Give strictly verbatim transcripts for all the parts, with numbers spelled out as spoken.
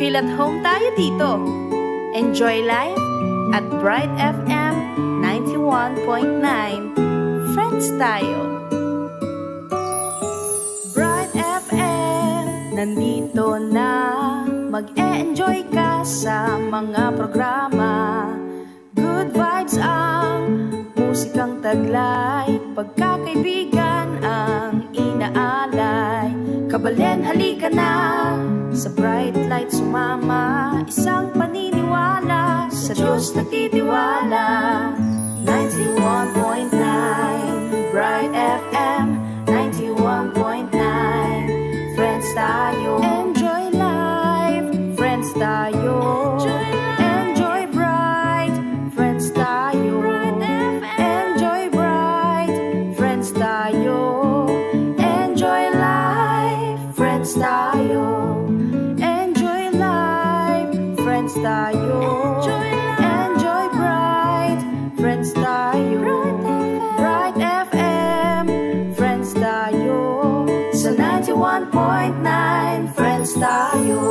Feel at home tayo dito. Enjoy life at Bright F M ninety-one point nine. Friends tayo. Bright F M, nandito na. Mag-e-enjoy ka sa mga programa. Good vibes ang musikang taglay, pagkakaibigan ang inaalay. Kabalen, halika na, sa Bright Light sumama. Isang paniniwala, sa Diyos nagtitiwala. Ninety-one point nine Bright F M, ninety-one point nine. Friends tayo. Enjoy life, friends tayo. Enjoy life. Enjoy bright, friends tayo. Bright F M. Enjoy bright, friends tayo. Enjoy life, friends tayo. Enjoy life, friends tayo. Enjoy life. Enjoy bright, friends tayo. Bright F M. Bright F M, friends tayo. Sa ninety-one point nine, friends tayo.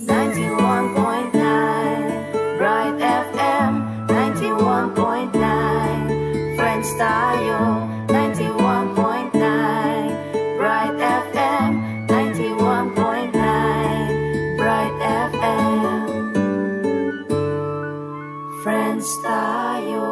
Ninety-one point nine Bright F M, ninety-one point nine. Friends tayo, ninety-one point nine Bright F M, ninety-one point nine Bright F M. Friends tayo.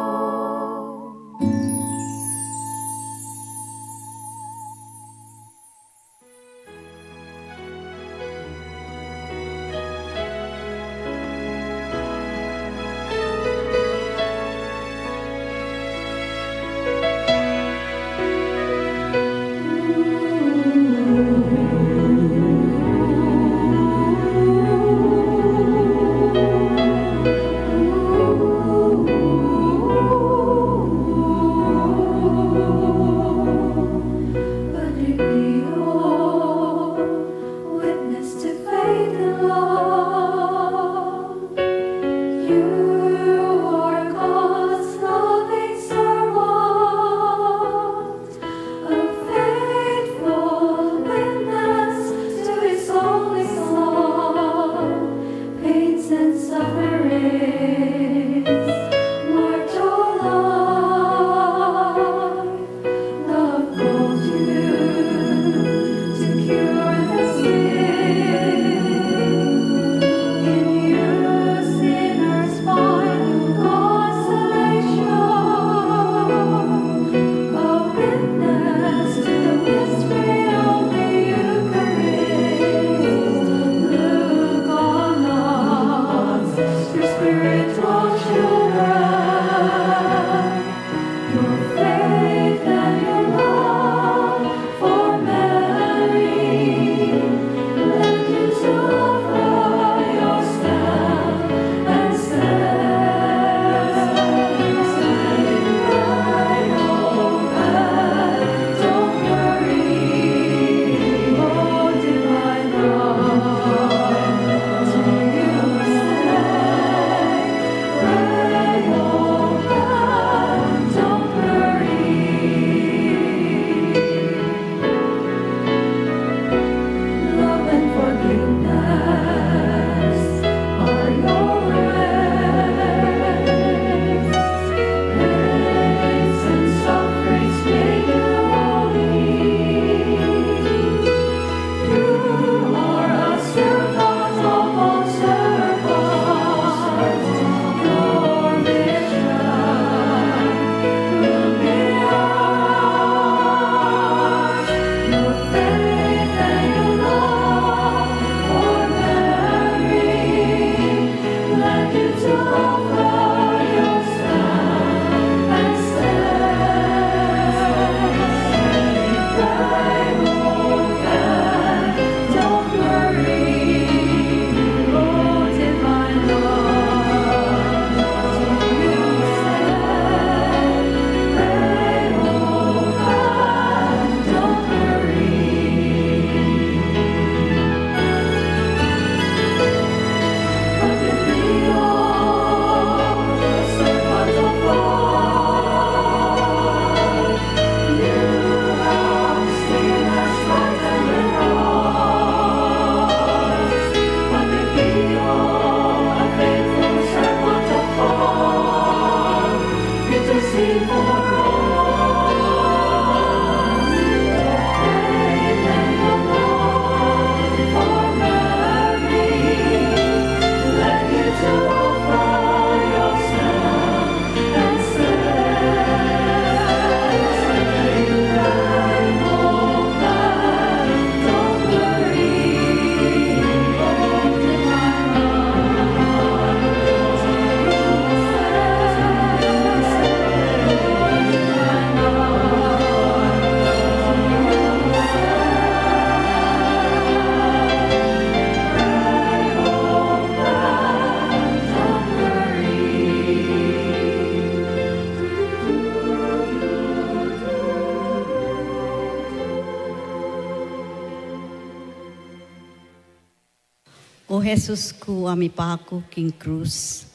Jesus ku a mipaku king krus,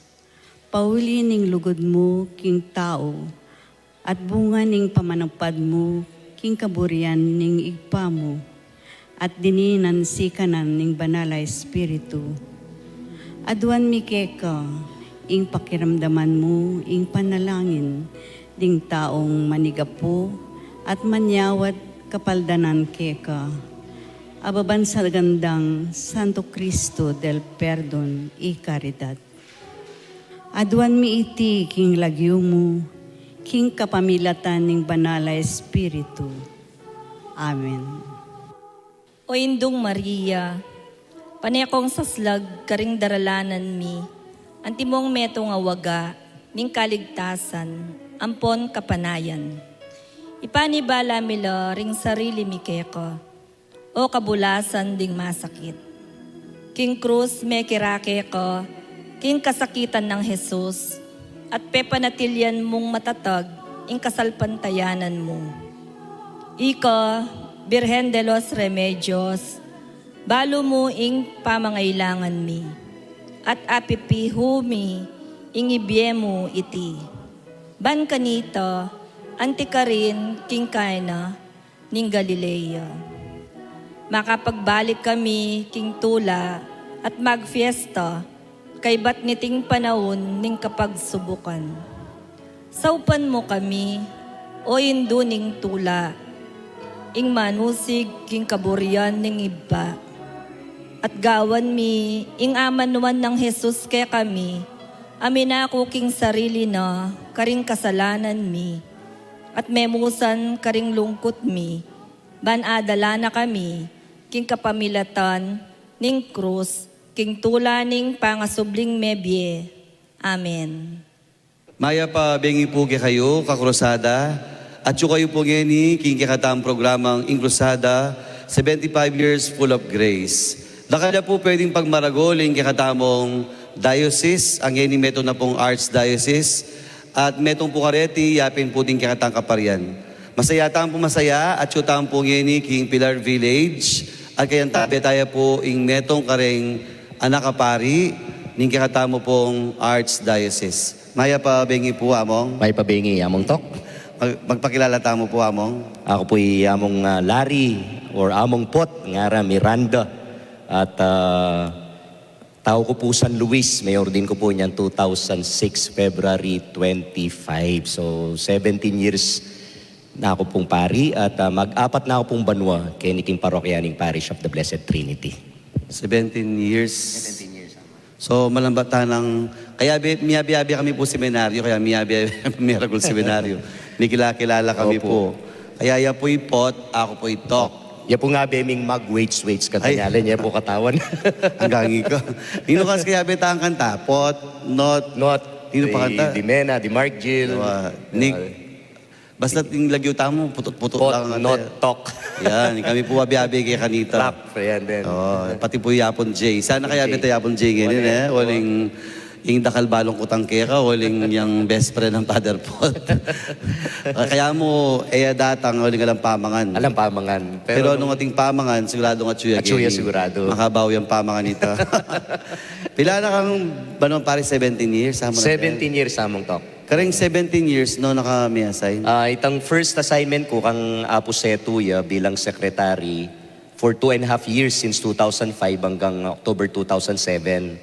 pauli ning lugud mu king tau, at bunga ning pamanupad mu king kaburian ning Ibpa mu, at dininan sikanan ning Banal a Espiritu. Aduan mi keka ing pakiramdaman mu ing panalangin ding taung manigapu at manyawad kapaldanan keka. Ababan sa gandang Santo Cristo del Perdon y Caridad. Aduan mi iti king lagyu mu, king kapamilatan ning Banal a Espiritu. Amen. O Indung Maria, pane kong saslag karing daralanan mi, antimong metung a waga ning kaligtasan ampon kapanayan. Ipanibala mi la ring sarili mi keka, o kabulasan ding masakit. King krus mekirake ka king kasakitan nang Jesus, at pepanatilyan mung matatag ing kasalpantayanan mu. Ika, Birhen de los Remedios, balu mu ing pamangailangan mi, at apipihu mi ing ibie mu iti. Ban kanita, anti karin king Cana ning Galilea. Makapagbalik kami king tula at magfiesta kaybat niting panaun ning kapagsubukan. Saupan mu kami, o Indu ning tula, ing manusig king kaburian ning Ibpa. At gawan mi ing amanuan nang Jesus kekami, a minaku king sarili na karing kasalanan mi, at memusan karing lungkut mi, ban adala na kami king kapamilatan ning krus, king tula ning pangasubling mebie. Amen. Mayap a bengi pu kekayu, kakrusada, atyu kayu pu ngeni king kekatang programang Ing Krusada, seventy-five Years Full of Grace. Dakal ya pu pwedeng pagmaragul ing kekatamung diocese, a ngeni metung na pung archdiocese, at metung pu kareti, yapin pu ding kekatang kaparian. Masaya tamu pu, masaya, atyu tamu pu ngeni king Pilar Village, at kayang tabe taya pu ing metung kareng anak a pari ning kekatamu pung archdiocese. Mayap a bengi pu, Among. Mayap a bengi, Among Tok. Mag-, magpakilala tamu pu, Among. Aku pu i Among, ah, Larry or Among Pot, ngara Miranda. At, ah, tau ku pu San Luis, meordin ku pu niyan two thousand six, February twenty-five. So, seventeen years na aku pung pari at, ah, mag-apat na aku pung banua keni king parokya ning Parish of the Blessed Trinity. Seventeen years. Seventeen years, tama. So, malambat tanang, kaya be-, miyabe-yabe kami pu seminaryo, kaya miyabe-, miyaragul seminaryo. Mikilala-kilala kami pu. Opo. Kaya ya pu i Pot, aku pu i Tok. Ya pu nga be ming mag-waits-waits kanta. Ay. Nyalen, ya pu katawan. Anggang ika. Ninu kasi kaya be tang kanta? Pot, Not. Not. Ninu pa kanta? Di, di Mena, di Mark Jill. Diba? Nick. Basta ing lagyu tamu, putot-putot lang. Pot, Not, Tok. Yan, kami pu abe-abe kaya kanita. Rap, yan din. Oo, pati pu i Yapon Jay. Sana kaya Jay. Beta Yapon Jay ngeni, eh. Waling, ing dakal balung kutang keka, waling yang best friend nang Father Pot. Ah, kaya mu, e ya datang, waling alang pamangan. Alang pamangan. Pero nung ating pamangan, sigurado nga atyu ya. Atyu ya, sigurado. Makabawi yang pamangan ita. Pila na kang banua, pari? Seventeen years, Among Tok. Seventeen years, Among Tok. Kareng seventeen years, nanu ka mi-assign? Ah, itang first assignment ku kang Apu Setu ya bilang secretary for two and a half years, since two thousand five hanggang October two thousand seven.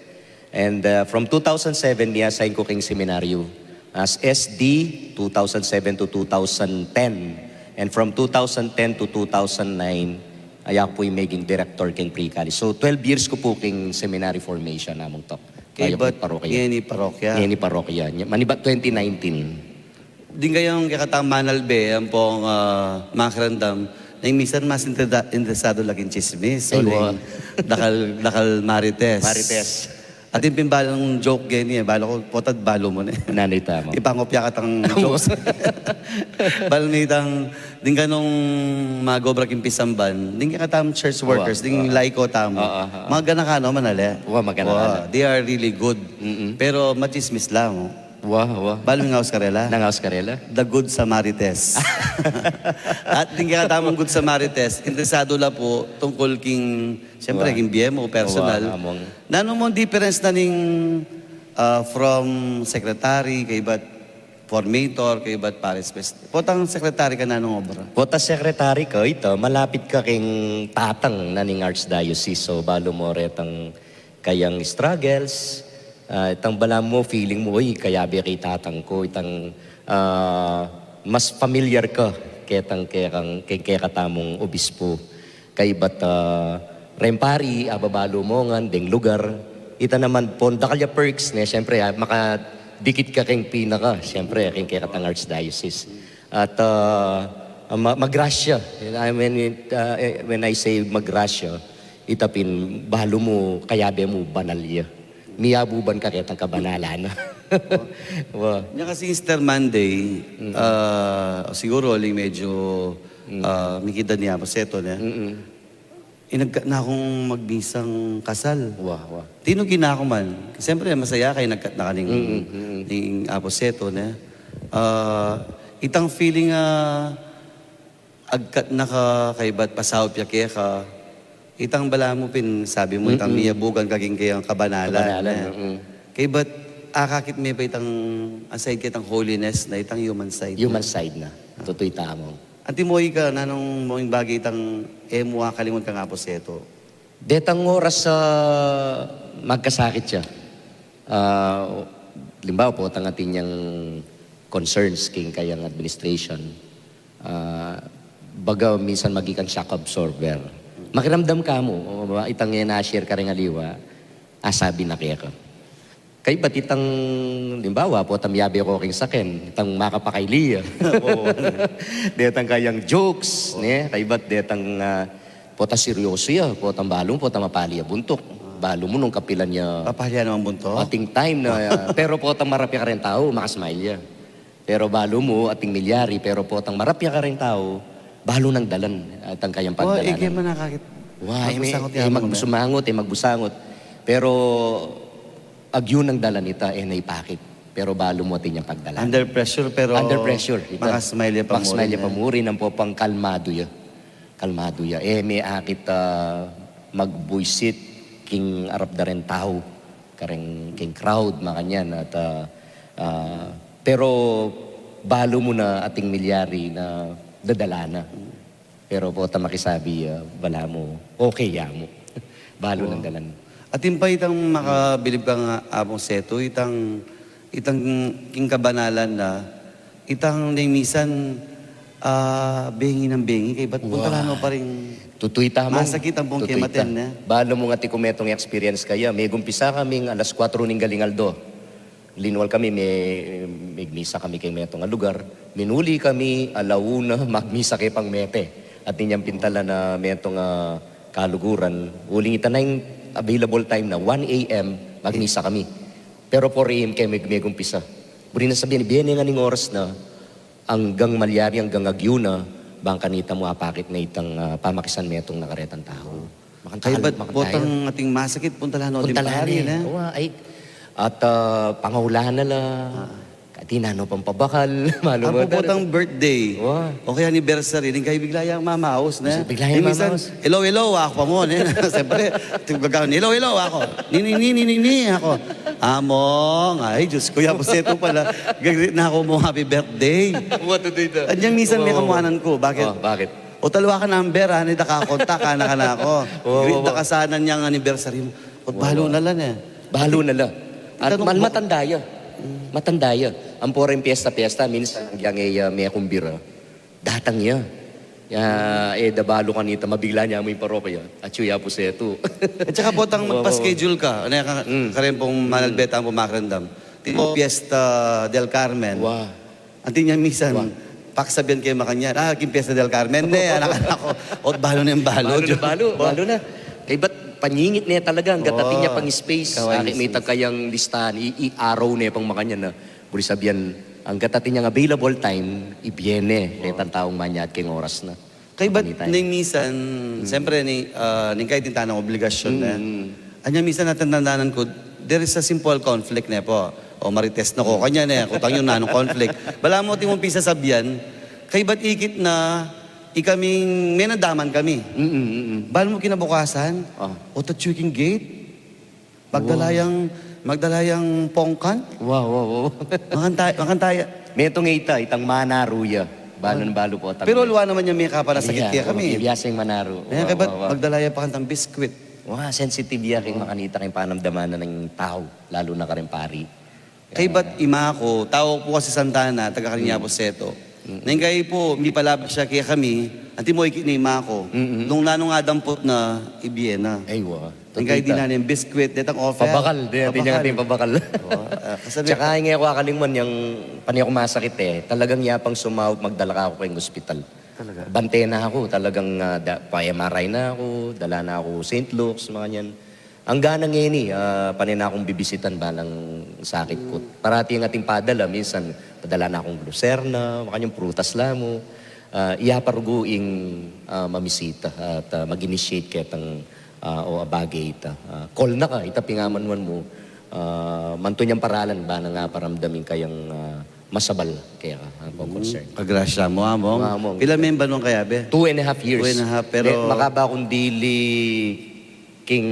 And, ah, from two thousand seven, mi-assign ku king seminaryo as S D, two thousand seven to two thousand ten. And from two thousand ten to two thousand nine, aku pu i meging director king pre-college. So, twelve years ku pu king seminary formation, Among Tok. Kaybat ngeni parokya. Ngeni parokya. Manibat twenty nineteen. Ding kayang kekatang manalbe, ampong, ah, makiramdam, na minsan mas intreda-, interesado la king tsismis. Ay, o wa. Ding dakal, dakal marites. Marites. Atin pin balang joke ngeni, e. Bala ku, Potad, balu mu ne. Nanu ita, Among? Ipangopya katang jokes. Bala nitang, ding kanung mag-obra king pisamban, ding kekatang church workers, ding laiko tamu. Wa, wa. Magana ka no, manale. Wa, magana ka no. They are really good. Mm-mm. Pero matsismis la, o. Wa, wa. Balu mu ing aus karela? Nang aus karela? The Good Samarites. At ding kekatamung Good Samarites, interesadu la pu tungkul king, siyempre, wa, king bie mu, personal. Wa, among. Nanu mu ing difference na ning, ah, from secretary, kaybat formator, kaybat parish priest? Potang secretary ka, nanung obra? Potang secretary ka, ita, malapit ka king tatang na ning archdiocese. So, balu mu retang kayang struggles, ah, itang balamu feeling mu, "Uy, kayabe ke ing tatang ku," itang, ah, mas familiar ka ketang kekang, ke-, kekatamung obispo. Kaybat, ah, reng pari, ababalu mu ngan deng lugar. Ita naman pung dakal ya perks ne, siyempre, ah, makadikit ka keng pinaka, siyempre, keng kekatang archdiocese. At, ah, ma-, magrasya. I mean, it, ah, eh, when I say magrasya, ita pin, balu mu, kayabe mu, banal ya. Miyabuban ka ketang kabanalan na. Wa. Nya kasi Easter Monday, ah, siguru uling medyo, ah, mikit da ning aposeto, ne? Mm-mm. Inagkat na kung magmisang kasal. Wa, wa. Tinugi na ku man. Siyempre, masaya ka, inagkat na ka ning, mm, mm, ning aposeto, ne? Ah, itang feeling, ah, agkat na ka, kaybat pasaup ya keka, itang balamu pin, sabi mu, itang, mm-mm, miyabugan ka king kayang kabanalan, kabanalan, ne? Mm. Kaybat akakit me pa itang, aside ketang holiness na, itang human side na. Human side na. Tutu ita, among. Antimo ika, nanung mung bagay itang e mu akalimut kang aposeto? Detang oras, ah, magkasakit ya. Ah, halimbawa, potang atin yang concerns king kayang administration. Ah, baga minsan maging kang shock absorber. Makiramdam ka mu, o ba, itang e na-share kareng aliwa, asabi na keka. Kaybat itang, halimbawa, potang miyabe ku king saken, itang makapakaili ya. Oo. Detang kayang jokes, ne? Kaybat detang, ah, potang seryoso ya, potang balu mu, potang mapali ya buntuk. Balu mu nung kapilan ya. Papali ya naman buntuk? Ating time na, ah, pero potang marapya kareng tau, makasmile ya. Pero balu mu, ating milyari, pero potang marapya kareng tau, balu nang dalan, itang kayang pagdalanan. Wa, e ke man akakit. Wa, e me, magbusangot, e magbusangot, e magbusangot. Pero agyu nang dalan ita, e na ipakit. Pero balu mu atin yang pagdalan. Under pressure, pero under pressure, ita. Makasmile ya pa mu rin, makasmile ya pa mu rin, ampo pang kalmadu ya. Kalmadu ya. E me akit, ah, magbuisit king arap da reng tau, kareng king crowd, makanyan, at, ah, ah, pero balu mu na ating milyari na dadala na. Pero potang makisabi, ah, balamu, okay ya mu. Balu nang dalan. Atin pa itang makabilib kang aposeto, itang, itang king kabanalan na, itang neng misan, ah, bengi nang bengi, kaybat puntalan mu pa ring, tutu ita, among, masakit ampong kematen, ne? Balu mu nga, atin ku metung experience kaya, megumpisa kaming alas kuwatro ning galing aldo. Linwal kami, me-, megmisa kami keng metung a lugar. Minuli kami ala una, magmisa ke pang mete. Atin yang pintalan a metung a kaluguran. Uling ita na ing available time na one A M, magmisa kami. Pero four A M kami megumpisa. Buri nang sabian, ibie ne ngan ing oras na, anggang malyari, anggang agyu na, bang kanita mu apakit na itang, ah, pamakisan metung na karetang tau. Kaybat potang ating masakit, puntalan na, puntalan na, ne? Wa, ay, at, ah, pangaulan na la. Ah. Atin na, no, pampabakal, malu mo. Ampo potang birthday. Wa. O kaya anniversary, ning kaya bigla yang mamaus, ne? Bigla yang mamaus. Hello, hello, aku pa mu, ne? Siyempre, tigagawan, hello, hello, aku. Ni, ni, ni, ni, ni, ni, aku. Among, ay, Diyos ko, ya, aposeto pala. Gagrit na aku mu, happy birthday. Wa, tutu ita. Anyang misan me kamuanan ku, bakit? O, bakit? O, talwa ka number, ah, ni da ka kontak, ah, na ka na aku. Wa, wa, wa. Grit da ka sana nyang anniversary mu. O, balu na la, ne? Balu na la. At matanda ya. Matanda ya. Ampo reng piyesta-piyesta, minsan, yang e ya mekumbira, datang ya. Ya, e da balu kanita, mabigla ne mu ing parokya. Atyu ya aposeto. At saka potang magpa-schedule ka, ano ya, ka-, kareng pung manalbe tang pumakiramdam. Tipo, Fiesta del Carmen. Wa. Atin yang misan, pakisabian ke makanyan, ah, king Fiesta del Carmen, ne, anak, anak ku. Ot balu na ing balu. Balu na, balu, balu na. Kaybat panyingit ne talaga, anggat atin ya pang space. Kawai. Akit me itang kayang listahan, i-, i-arrow ne pang makanyan na. Buri sabian, anggat atin yang available time, ibie ne, ketang taung manyad keng oras na. Kaybat neng misan, siyempre, ni, ah, ning kaya atin tang obligasyon na. Anya misan atin tandanan ku, there is a simple conflict ne pu. O Marites na ko, kanya ne, kutang yu nanung conflict. Balamu atin mung pisasabyan, kaybat ikit na, ikaming menandaman kami. Mm, mm, mm. Balamu kinabukasan, ah, o tatsu king gate, magdala yang, magdala yang pongkan. Wow, wow, wow. Makanta-, makanta ya. Metung ita, itang manaru ya. Banan balu pu tang. Pero aliwa naman yang mekapa na sakit kaya kami. Biasang manaru. Kaybat magdala ya pa kantang biskwit. Wow, sensitive ya king makanita king panamdaman na ning tau, lalu na karing pari. Kaybat ima ku, tau pu kasi Santa Ana, taga karing Apo Seto. Neng kayi pu, mipalabas ya kekami, anti mo ikit ne ima ku. Nung nanung adampot na, ibie na. Ay, wa. Neng kayi dinan ne yang biskwit, detang offer. Pabakal, de, atin yang pabakal. Tsaka ing e ku akalingwan yang pane ku masakit e. Talagang yapang sumaup, magdala ka ku king ospital. Talaga? Bante na ku, talagang, ah, da-, pa-M R I na ku, dala na ku Saint Luke's, makanyan. Anggang ngeni, ah, pane na kung bibisitan balang sakit ku. Parati yang atin padala, minsan padala na kung Glucerna, makanyan prutas la mu. Ah, iya pa rugu ing, ah, mamisita at, ah, mag-initiate ketang, ah, o abage ita. Ah, call na ka, ita pin ing amanuan mu. Ah, mantu yang paralan, bana nga paramdamin kayang, ah, masabal keka, ah, kung concern. Kagrasya mu, Among. Among. Pila member nung kayabe? Two and a half years. Two and a half, pero makaba kung dili king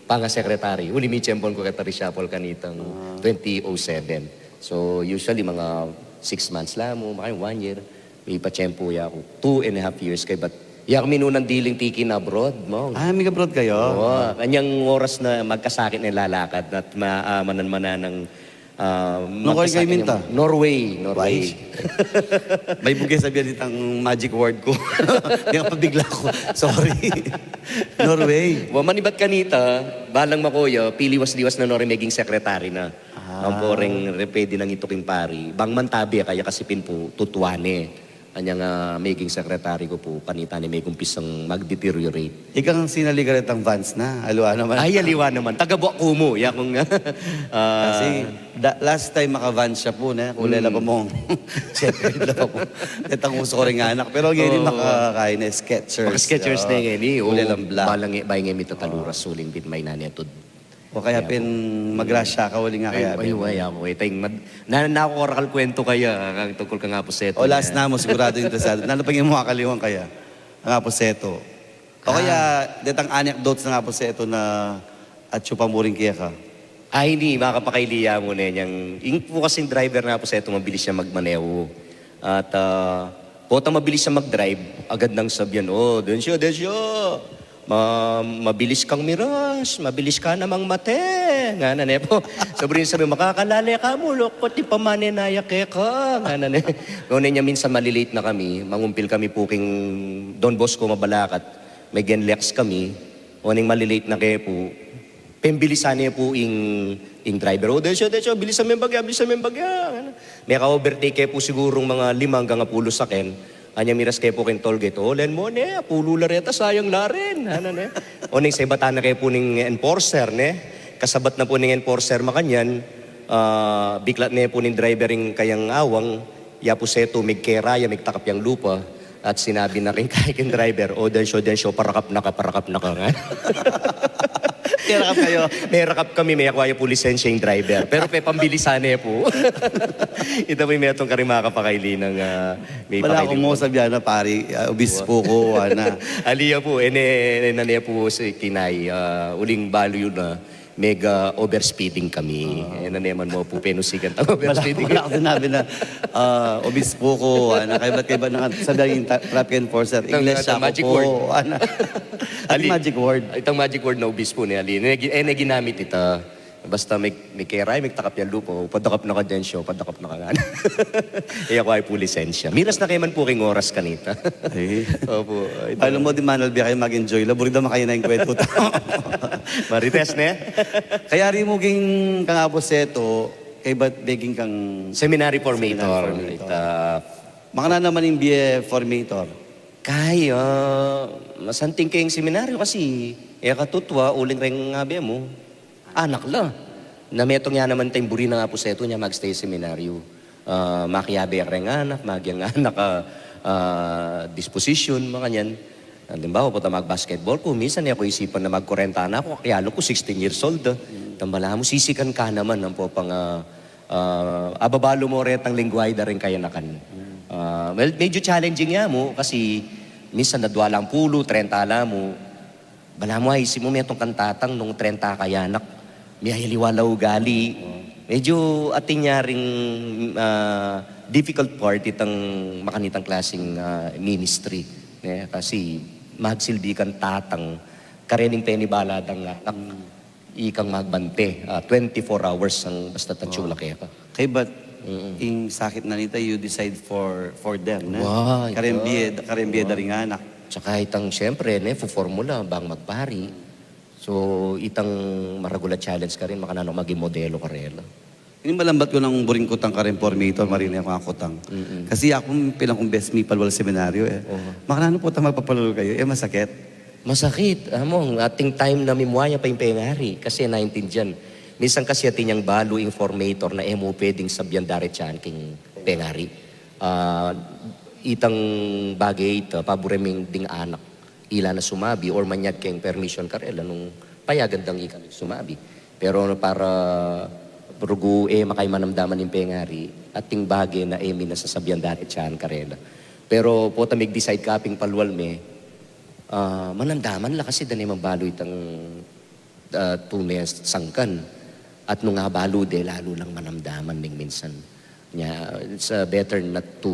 pangasekretary. Uli mitiempuan ku keta reshuffle kanitang twenty oh seven. So, usually, mga six months la mu, mga one year. Mipatiempu ya ku. Two and a half years kaybat. Ya ku minunang diling tiki na abroad, Mong. Ah, mig-abroad kayu? Oo. Kanyang oras na magkasakit na lalakad at ma-, ah, manan-manan ng Ah, nung kayu minta? Norway, Norway. May bugay sabyan itang magic word ku. Di nga pabigla ku. Sorry. Norway. Wa, manibat kanita, balang makuya, piliwas-liwas na Norway, meging secretary na. Ah. Ang poreng repedi nang ituking pari. Bang mantabi, kaya kasi pin pu, tutwane. Anyang, ah, meging secretary ku pu, kanita ne megumpisang mag-deteriorate. Ikang sinali ka retang Vans na, aliwa naman. Ay, aliwa naman. Taga Buak Kumu, ya kung, ah, kasi da-, last time maka-Vans ya pu, ne? Kung lela pa mong, siyempre, lela pa pu. Itang uso karing anak. Pero ngeni makakain na Skechers. Maka-Skechers na ngeni. Kung lela black. Balang, balang ngeni mitataluras, suling pin may naniatud. O kaya pin magrasya ka, uli nga kaya, ay, pin. Ay, ay, ako, eh, tayong mad-, na, na, ako, orakal kwento kaya, kang tungkol kang Apo Seto. O, last na mu, sigurado interesado. Nanu pa ing mu akalingwan kaya, ang Apo Seto? O kaya, detang anecdotes nang Apo Seto na atyu pa mu rin keka? Ay, ini, makapakaili ya mu ne niyang, ing pu kasing driver nang Apo Seto, mabilis ya magmaneho. At, ah, potang mabilis ya mag-drive, agad nang sabyan, "O, densyo, densyo! Ma-, mabilis kang miras, mabilis ka namang mate!" Ngana ne pu. Sobra ing sabi, "Makakalale ka mu, lokot, di pa mane naya keka!" Ngana ne. Nune niya minsan mali-late na kami, mangumpil kami pu king Don Bosco, Mabalacat, may-NLEX kami. Nune mali-late na ke pu, pembilisan ne pu ing, ing driver. "O, densyo, densyo, bilisan me ing bagya, bilisan me ing bagya." Meka-overtake ke pu sigurung mga lima anggang apulo saken. Anya miras ke pu king toll gate, "O, len mu ne, apulo la reta, sayang la rin." Ngana ne. Oneng sebatan na ke pu ning enforcer, ne. Kasabat na pu ning enforcer makanyan, ah, biklat ne pu ning driver ing kayang awang, ya pu setu, migkera ya, migtakap yang lupa, at sinabi na king kayang driver, "O, densyo, densyo, parakap na ka, parakap na ka," nga. Merakap kayu? Merakap kami, mekua ya pu lisensya ing driver. Pero pepambilisan ne pu. Ita pu ing metung karing makapakaili nang, ah, mipakaili. Balamu sabyan na, pari, ah, obispo ku, ana. Ali ya pu, e ne, e ne pu si kinai, ah, uling balu yu na, mega overspeeding kami. Ah. E na naman mu pu penusikan tang overspeeding. Balamu sinabi na, ah, obispo ku, ana, kaybat, kaybat na nga, sabyan ing ta-, traffic enforcer, itang, iglesia ku pu, ana. Itang magic word. Itang magic word na obispo ne, ali. E ne gi-, e ne ginamit ita. Basta mig-, migkera ya, migtakap yang lupa, o, padakap na ka, densyo, padakap na ka, ngana. E, aku ay pu lisensya. Miras na ke man pu king oras kanita. Ay. Opu. Alam mu, di manalbe kayu, mag-enjoy la. Buri da makaina ing kwentu ta. Marites, ne? Kayari mu king kang Apo Setu, kaybat beging kang seminary formator. Seminary formator. Ita. Makananu naman ing bie formator? Kaya, masanting keng seminaryo kasi, e ka tutua, uling reng abe mu anak la. Na metung ya naman tayong buri nang Apo Setu, nya mag-stay seminaryo. Ah, makiabe ka reng anak, magyang anak, ah, ah, disposition, makanyan. Halimbawa, potang mag-basketball ku, minsan e ku isipan na magkurenta na ku, kakialam ku sixteen years old, ah. Tambala mu, sisikan ka naman, ampo pang, ah, Ah, ababalu mu retang lengguwahe da ring kayanakan. Ah, well, medyo challenging ya mu kasi minsan adwa lang pulu, trenta la mu. Balamu ay, isimu metung kang tatang nung trenta kang anak, miyayaliwa la ugali. Medyo atin ya ring, ah, difficult part itang makanitang klaseng, ah, ministry, ne? Kasi magsilbi kang tatang karening penibala dang anak. Ikang magbante, ah, twenty-four hours ang basta tatsu la keka. Kaybat, ing sakit na nita, you decide for, for them, ne? Wa, kareng bie, kareng bie da ring anak. Tsaka itang, siyempre, ne, fu-formula bang magpari. So, itang maragul a challenge karin, makananu maging modelo karela. Ini malambat ku nang buring kutang karin, Formator, marine kung kutang. Kasi aku, pilan kung bes mipalwal seminaryo, e. Makananu potang magpapalwal kayu, e, masakit. Masakit, among, ating time na mimwaya pa ing pengari, kasi naintindian. Minsan kasi atin yang balu ing Formator na e mu pwedeng sabian daretsahan king pengari. Ah, itang bage ita, pabure mi ding anak. Ila na sumabi or manyad keng permission karela nung payagan dang ika sumabi. Pero para rugu e makaimanamdaman ing pengari, ating bage na e mi na sasabian daretsahan karela. Pero pota mig-decide kaping palwal me, ah, manamdaman la kasi da ne mang balu itang, ah, tune sangkan. At nung abalu de, lalu lang manamdaman ning minsan. Nya, it's, uh, better not to,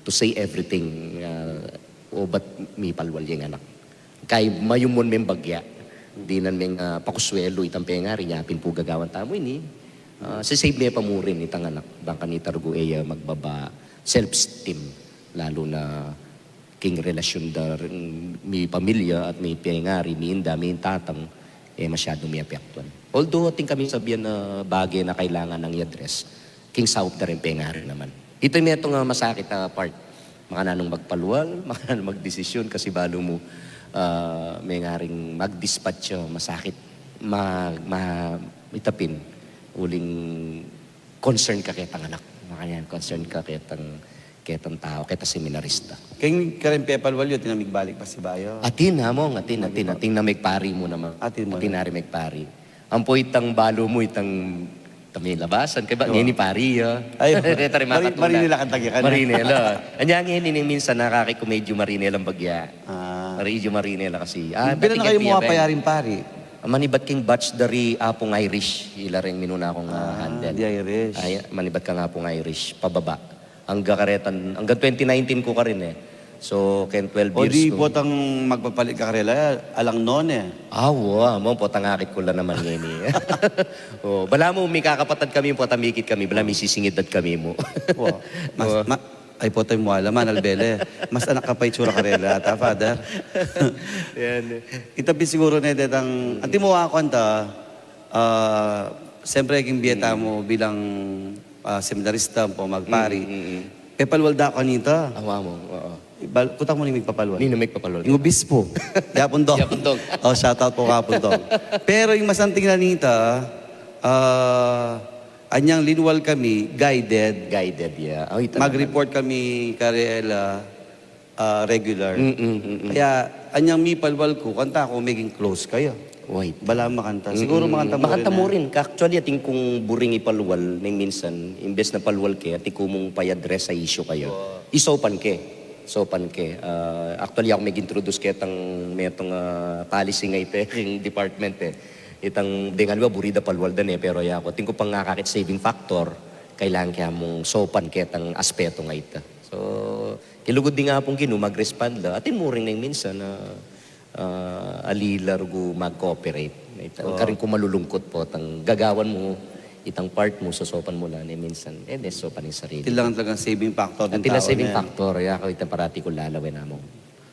to say everything, uh, o ba't mipalwal yang anak. Kay mayumun meng bagya, dinan meng, ah, pakuswelu itang pengari, nya pin pu gagawan tamu ini. Ah, sisave me pa mu rin itang anak, bang kanita rugu e ya magbaba self-esteem, lalu na king relasyun da ring mi pamilya at mi pengari, mi inda, mi tatang, e masyadu mi apektuan. Although atin kaming sabian na bage na kailangan nang i-address, king saup da ring pengari naman. Ita metung a masakit a part. Makananung magpalwal, makananung magdesisyun, kasi balu mu, ah, mengaring mag-dispatch, ah, masakit. Ma-, ma-, ita pin, uling concern ka ketang anak. Makanyan, concern ka ketang, ketang tau, ketang seminarista. Keng kareng pepalwal yu, atin na migbalik pasibayu? Atin, among, atin, atin, atin na migpari mu naman. Atin mu na. Atin na rin migpari. Ampo itang balu mu, itang, itang milabasan, kaybat ngeni pari ya. Ay, reta rin mari-, makatula. Marinela kang tagyakan. Marinela. Anya ngeni ning minsan nakakit ku medyo marinela ang bagya. Ah. Medyo marinela kasi. Ah, pilan na kayu mu apayaring pari? Manibat king batch da ri Apung Irish, ila ring minuna kung, ah, handle. The Irish. Ay, manibat kang Apung Irish, pababa. Angga karetan, anggang twenty nineteen ku karin e. So, keng twelve years ku. O di potang magpapalit ka karela, alang none. Ah, wa, among potang akit ku la naman ngeni. O, balamu, mikakapatad kami, potang mikit kami, balamu, misisingid at kami mu. Wa, mas, ma-, ay, potang mu ala man, albele. Mas anak ka pa itsura karela, ata, Father. Yan. Ita pin siguru ne, detang, anti mu akwan ta, ah, siyempre, king bie tamu bilang, ah, seminarista, ampo magpari. Mm, mm, mm. Pepalwal da kanita. Awa mu, oo. Bal-, kutang mu ning migpapalwal. Ninu migpapalwal? Ing obispo. Yapun Dong. Yapun Dong. O, shout out pu kang Apung Dong. Pero ing masanting na nita, ah, anyang linwal kami, guided. Guided, yeah. O, ita naman. Mag-report kami karela, ah, regular. Mm, mm, mm, mm. Kaya, anyang mipalwal ku, kanta ku, meging close kaya. Wait. Balamu makanta. Siguru makanta mu rin. Mm, mm. Makanta mu rin. Actually, atin kung buring ipalwal, ning minsan, imbes na palwal ke, atin ku mung pa-address a issue kaya. Wow. Isaupan ke. Saupan ke. Ah, actually, aku mig-introduce ketang metung, ah, policy nga ita king department e. Itang, deng aliwa, buri da palwal da ne, pero yaku, atin ku pang akakit saving factor, kailangan ke mung saupan ketang aspetu nga ita. So, kilugud ding Apung Ginu, mag-respond la. Atin mu rin ning minsan na, ah, ali la rugu mag-cooperate. Ita, oo, karin ku malulungkut potang gagawan mu, itang part mu, sasaupan mu la, ning minsan, e, de, saupan ing sarili. Atin lang talagang saving factor ding tau na yan. Atin lang saving factor, yaku, itang parati ku lalawen, among.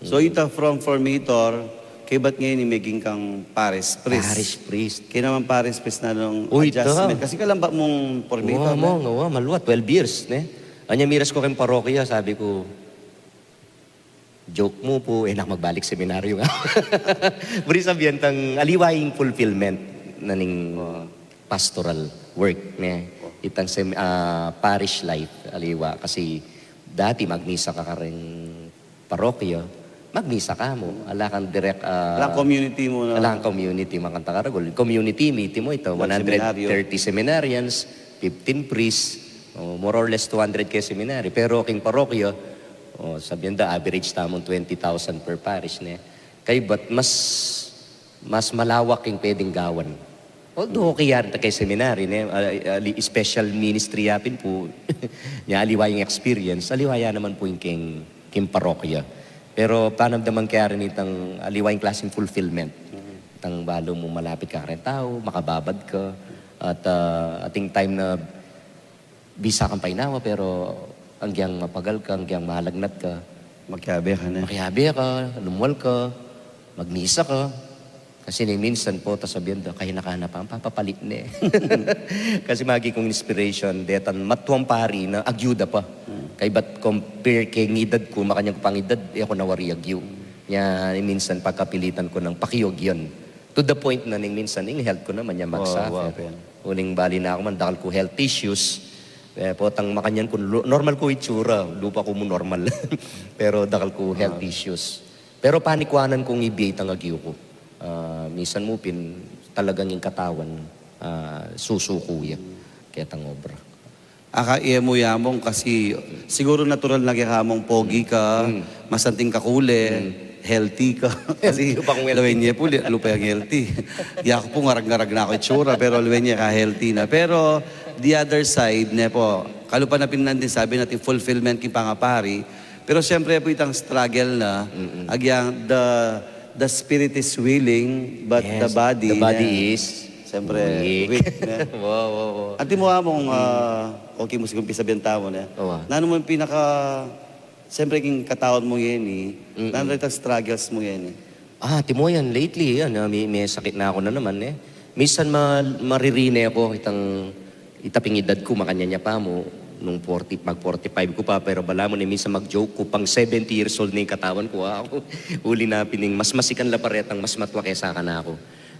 So, ita from formator, kaybat ngeni meging kang parish priest. Parish priest. Kaya naman parish priest na nung adjustment. Kasi kalambat mung formator na. Wa, mung, wa, maluat, twelve years, ne? Anya miras ku keng parokya, sabi ku, joke mu pu, e na ku magbalik seminaryo nga. Buri sabian tang aliwa ing fulfillment na ning pastoral work, ne? Itang sem-, ah, parish life, aliwa. Kasi dati magmisa ka kareng parokya, magmisa ka mu. Ala kang direct, ah, ala kang community mu na. Ala kang community, makanta ka ragul. Community, miti mu ita, one hundred thirty seminarians, fifteen priests, o, more or less two hundred keng seminary. Pero keng parokya, o, sabian da, average tamung twenty thousand per parish, ne? Kaybat mas, mas malawak keng pwedeng gawan. Although, okay ya rin ta keng seminary, ne? Ah, ali-, special ministry ya pin pu. Nya, aliwa ing experience, aliwa ya naman pu ing keng, keng parokya. Pero panamdaman ke rin itang aliwa ing klaseng fulfillment. Itang balu mu malapit ka kareng tau, makababad ka, at, ah, ating time na bisa kang painawa, pero anggyang mapagal ka, anggyang malagnat ka, makiabe ka na. Makiabe ka, lumwal ka, magmisa ka. Kasi ne minsan pu, ta sabian da, kahinaka na pa, papapalit ne. Kasi magi kung inspiration, detang matuang pari na agyu da pa. Hmm. Kaybat compare keng edad ku, makanyan ku pang edad, e ku na wari agyu. Nya, minsan pagkapilitan ku nang pakiagyan. To the point na ning minsan, ing health ku naman nya magsuffer. Wa, wa, pen. Uling bali na ku man, dakal ku health issues. E, potang makanyan ku, lu-, normal ku itsura, lupa ku mu normal. Pero dakal ku health issues. Pero panikuanan kung ibie itang agyu ku. Ah, minsan mu pin talagang ing katawan, ah, susuku ya ketang obra. Aka, e mu ya mung kasi siguru natural na keka mung pogi ka, masanting kakule, healthy ka. Kasi lupa kung healthy. Lawen ye pu, li-, lupa yang healthy. Yaku pu ngarag-ngarag na ku itsura, pero lawen ye ka healthy na. Pero the other side, ne pu, kalupa na pin nandin sabi natin fulfillment king pangapari, pero siyempre pu itang struggle na, agyang the, the spirit is willing, but the body, the body is siyempre weak, ne? Wow, wow, wow. Antimo mung, ah, okay mu sigurung pisabian tamu, ne? Nanu mu ing pinaka, siyempre king katawan mu ngeni, nanu itang struggles mu ngeni? Ah, antimo yan, lately, yan, ah, me, mesakit na ku na naman, ne. Minsan ma-, mariri ne ku itang, ita ping edad ku, makanyan ya pa mu, nung forty, mag forty-five ku pa, pero balamu ne, minsan mag-joke ku pang seventy years old ne ing katawan ku, ah. Uli na pin ing mas masikan la pa retang mas matua kesa kanaku.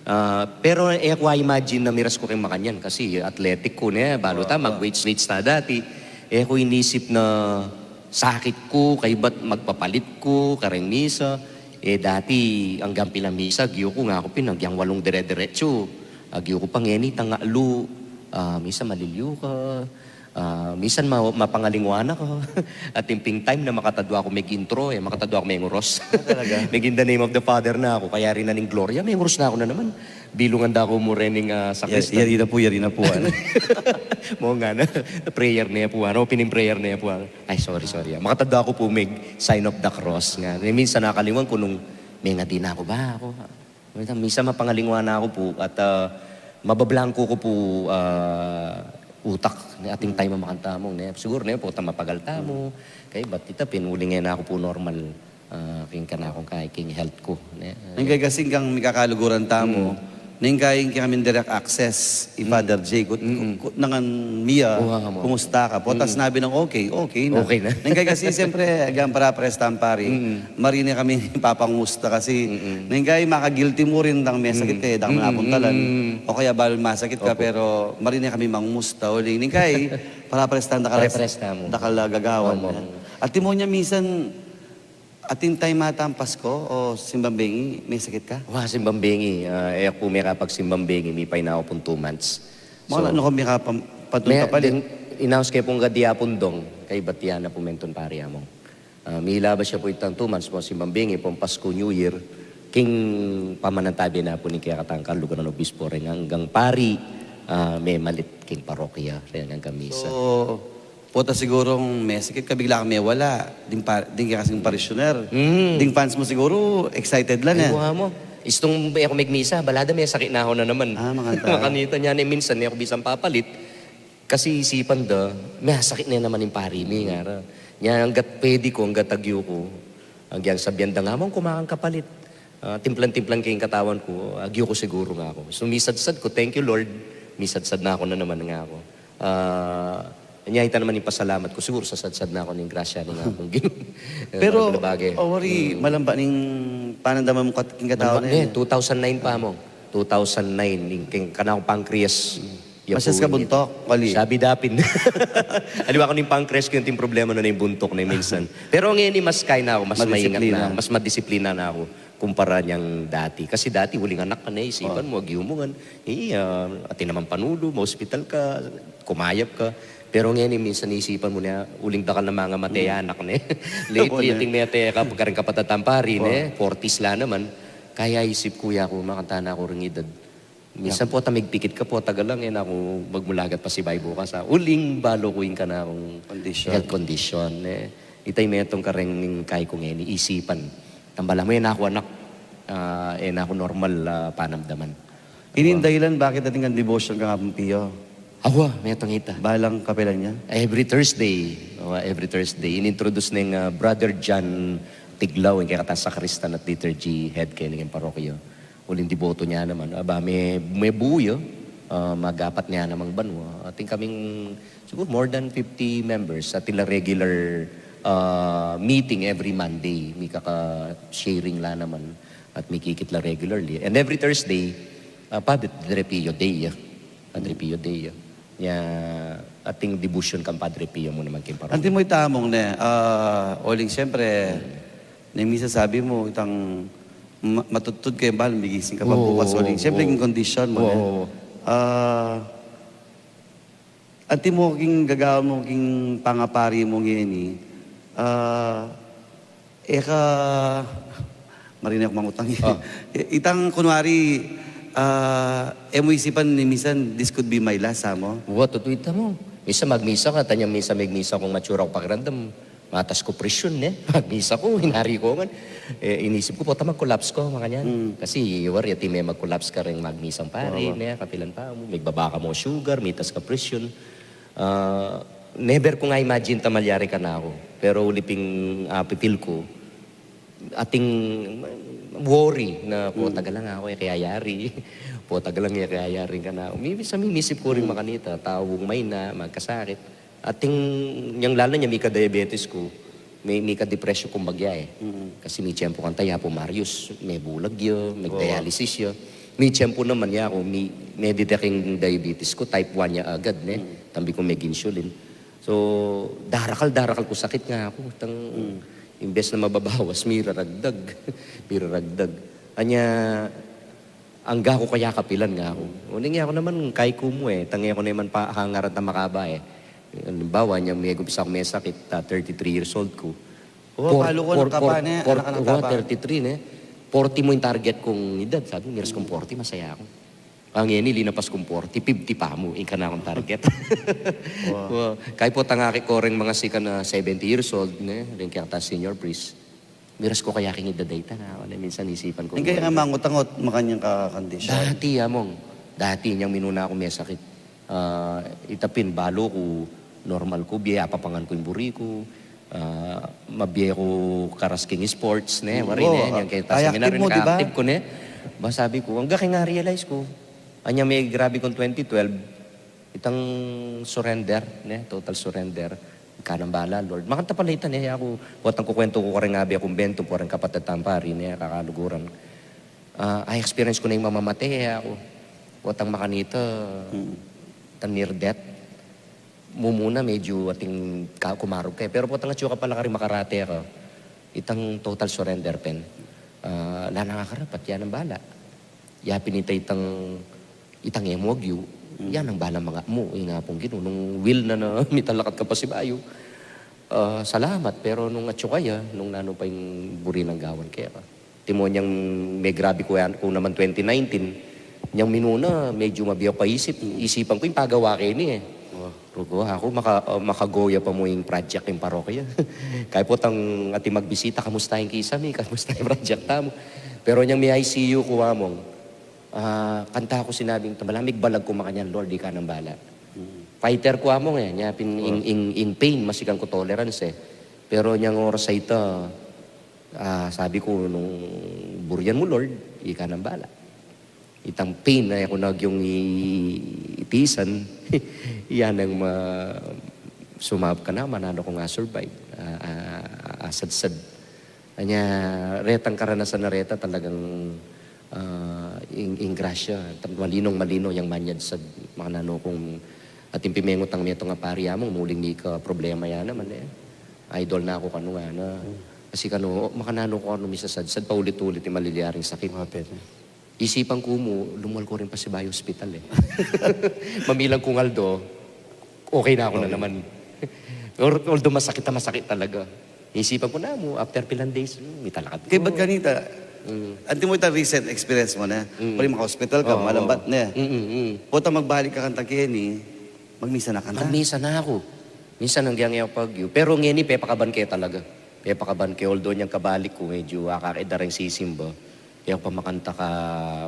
Ah, pero e ku a-imagine na miras ku keng makanyan kasi athletic ku ne, balu ta, mag-weights, weights ta dati. E ku inisip na sakit ku, kaybat magpapalit ku kareng misa. E, dati anggang pila misa, agyu ku, ngaku pin, anggang walung dire-diretsu. Agyu ku pa ngeni, itang alu, ah, minsan malilyu ka, ah, minsan ma-, mapangalingwa na ka. Atin ping time na makatadwa ku meg-intro, e, makatadwa ku menguros. Ah, talaga? Meg-In the Name of the Father na ku, kayari na ning Gloria, menguros na ku na naman. Bilungan da ku mu rening, ah, sakristan. Yari na pu, yari na pu, ano? Mu ngana, prayer ne pu, ano? Opening prayer ne pu, ano? Ay, sorry, sorry, ah. Makatadwa ku pu meg-sign of the cross nga. E, minsan akalingwan ku nung mengadi na ku ba, aku. Minsan, minsan mapangalingwa na ku pu at, ah, mabablangku ku pu, ah, utak. Atin time a makanyan tamu, ne? Siguru ne, potang mapagal tamu. Kaybat ita pin, uling e na ku pu normal, ah, king kanakung kai, king health ku, ne? Nung kaya kasi anggang mikakaluguran tamu, nung kaya ing kekami direct access i Father Jay, kut-, kut-, kutnan mi ya, kumusta ka? Potang sinabi nang okay, okay na. Okay na. Nung kaya kasi, siyempre, anggang para-pares tang pari, marine kami papangumusta kasi, nung kaya maka-guilty mu rin dang mesakit ka, e, dang napuntalan. O kaya balu masakit ka, pero marine kami mangumusta. Uling nung kaya, para-pares tang dakal, dakal a gagawan. Antimo nya minsan, atin time atang Pasko o simbang bengi, mesakit ka? Wa, simbang bengi. Ah, e ku mekapagsimbang bengi, mipay na ku pung two months. Mala, so, nanu ka mekapam-, patun me-, kapalit? Inaus ke pung gadi apung dong, kaybat ya na pu mentun pari among. Ah, mila ba siya pu itang two months pu, simbang bengi, pung Pasko, New Year, king pamanantabe na pu ning kekatang kaluguran, obispo reng anggang pari, ah, memalit king parokya reng anggang misa. So, pota sigurung mesakit ka, bigla kang mewala. Ding pa-, ding kekasing parishioner. Ding fans mu siguru, excited la, ne? Ay, wa mu. Istung e ku megmisa, bala da mesakit na ku na naman. Ah, makanita. Makanita nya ne, minsan e ku bisang papalit. Kasi isipan da, mesakit ne naman ing pari mi, ngara. Nya anggat pwede ku, anggat agyu ku, anggang sabian da nga, "Among kumakang kapalit." Ah, timplan-timplan ke ing katawan ku, agyu ku siguru, ngaku. So, misadsad ku, "Thank you, Lord." Misadsad na ku na naman, ngaku. Ah, nya ita naman ing pasalamat ku, siguru sasadsad na ku ning grasya ning Apung Ginu. Pero, o wari, malamba ning panandaman mu kat-, king katawan, e, two thousand nine pa mu. Two thousand nine, ing king kanakung pancreas. Masyas ka buntuk, wali. Sabi da pin. Aliwa ku ning pancreas ku, ing problema na ning buntuk na minsan. Pero ngeni mas kaya na ku, mas maingat na, mas madisiplina na ku. Kumpara neng dati. Kasi dati, uling anak ka ne, isipan mu, agyu mu ngan. Iya, atin naman panulu, ma-hospital ka, kumayap ka. Pero ngeni, minsan isipan mu na, uling dakal na mangamate ya anak ne. Lately, atin mete ka, pagkareng kapatad tang pari ne, forties la naman. Kaya isip ku, yaku, makanita na ku ring edad. Minsan pota migpikit ka, pota galang, e na ku magmulagat pasibayu bukas, a. Uling balu ku ing kanakung health condition, e. Ita ing metung kareng kaiku ngeni, isipan. Tambala mu, e na ku anak, a, e na ku normal, a, panamdaman. Ini ing dahilan bakit atin kang devotion kang Apung Pio? Awa, metung ita. Balang kapilan ya? Every Thursday. Awa, every Thursday. Inintroduce neng, a, Brother John Tiglao, ing kekatang sakristan at liturgy head keni king parokya. Uling deboto ne naman. Aba, me, mebu ya, a, magapat ne namang banua. Atin kaming, siguru more than fifty members. Atin la regular, a, meeting every Monday. Mika ka-sharing la naman. At mikikit la regularly. And every Thursday, a, Padre Pio Day ya. Padre Pio Day ya. Nya, atin devotion kang Padre Pio mu naman king parokya. Anti mu ita, Among, ne, a, uling siyempre, ne, minsan sabi mu, itang ma-, matudtud ka, e bal migising ka pa bukas, uling siyempre, ing kondisyon mu, ne. A, anti mu king gagawan mu king pangapari mu ngeni, a, e ka, marinan ku mangutang, e. Itang kunwari, a, e mu isipan ne minsan, this could be my last, a, mo? Wa, tutu ita, Among. Minsan magmisa ka, tanyang minsan magmisa kung matsura ku pakiramdam. Matas ku presyon, ne? Magmisa ku, inari ku ngan. E, inisip ku, pota mag-collapse ku, makanyan. Kasi, wari, atin me mag-collapse kareng magmisang pari, ne? Kapilan pa mu, migbaba ka mu sugar, mitas ka presyon. A, never ku nga imagine ta malyari kanaku. Pero uli pin, a, pipil ku, atin worry na, pota galang aku, e kaya yari. Pota galang, e kaya yari kanaku. Minsan minisip ku rin makanita, tau mayna, magkasakit. Atin, nyang lala nya mika-diabetes ku, mi, mika-depression ku bagya, e. Kasi mitiempo kanita, ya Apu Marius, mebulag ya, mag-dialysis ya. Mitiempo naman yaku, mi, me-detect ing diabetes ku, type one ya agad, ne? Tambi ku meg-insulin. So, darakal, darakal ku sakit ngaku. Tang, imbes na mababawas, miraragdag. Miraragdag. Anya, angga ku kaya kapilan ngaku. Uling yaku naman, kaiku mu, e. Tang e ku naman pa hangaran ta makaba, e. Alimbawa, nyang megumpisa ku mesakit, a, thirty-three years old ku. Wa, palu ku, anak ka pa, ne? Anak, anak ka pa. Wa, thirty-three, ne? Forty mu ing target kung edad, sabi, miras kung forty, masaya ku. Ngeni, linapas kung forty, fifty pa mu, ing kanakung target. Wa. Wa, kaya potang aki ku reng mangasikan a seventy years old, ne? Reng kekatang senior priest. Miras ku kaya king edad a ita, ne, minsan isipan ku. Ing kaya nga mangutang ot makanyang ka-kondisyon. Dati, Among. Dati, nyang minuna ku mesakit. A, ita pin, balu ku, normal ku, bie, apapangan ku ing buri ku. A, mabie ku karas king sports, ne, wari, ne, nyang keta seminaryo, active ku, ne. Ba, sabi ku, angga keng a-realize ku. Anya megrabe kung twenty twelve, itang surrender, ne, total surrender. Ika nang bala, Lord. Makanita pala ita, ne, yaku, potang kukwento ku kareng abe kumbento, kareng kapatad tang pari, ne, kakaluguran. A, a-experience ku na ing mamamate, yaku. Potang makanita, itang near death. Mumuna, medyo atin ka, kumarug ka, e. Pero potang atyu ka pala karin makarate ka, itang total surrender pin. A, ala nang akarapat, ya nang bala. Ya pin ita itang, itang e mu agyu, ya nang bala mangamu, ing Apung Ginu, nung will na na mitalakat ka pasibayu. A, salamat, pero nung atyu ka ya, nung nanu pa ing buri nang gawan keka. Timo nyang megrabe ku yan, ku naman twenty nineteen, nyang minuna, medyo mabie ku paisip, isipan ku ing pagawa keni, e. Rugu, aku maka-, a, makagoya pa mu ing project king parokya. Kaya potang atin magbisita, kamusta ing kisami, kamusta ing project tamu. Pero nyang me-I C U ku, Among, a, kanita ku sinabing, tambala, migbalag ku makanyan, Lord, ika nang bala. Fighter ku, Among, e, nya pin ing, ing, ing pain, masikan ku tolerance, e. Pero nyang oras a ita, a, sabi ku, nung burian mu, Lord, ika nang bala. Itang pain a e ku na agyung i-, itisan, ya nang ma-, sumabap ka na, mananu kung a-survive, a, a, asadsad. Anya, retang karanasan a reta talagang, a, ing, ing grasya, tam-, malinong malino yang manyadsad, makananu kung atin pin mengutang metung a pari, Among, muling mika problema ya naman, e. Idol na ku kanu ngana. Kasi kanu, makananu ku kanu misasadsad, paulit-ulit ing malilyaring sakit. Isipan ku mu, lumual ku rin pasibayu ospital e. Mamilang kung aldo, okay na ku na naman. Or, although masakit na masakit talaga. Isipan ku na mu, after pilang days, hmm, mitalakad ku. Kaybat kanita, anti mu itang recent experience mu na, pwede maka-hospital ka, malambat na. Pota magbalik ka kanta keni, magmisa na kanta. Magmisa na ku. Minsan hanggang e pag-yu. Pero ngeni, pepakaban ke talaga. Pepakaban ke, although nyang kabalik ku, medyo akakit da ring sisimba. Kaya ku pa makanta ka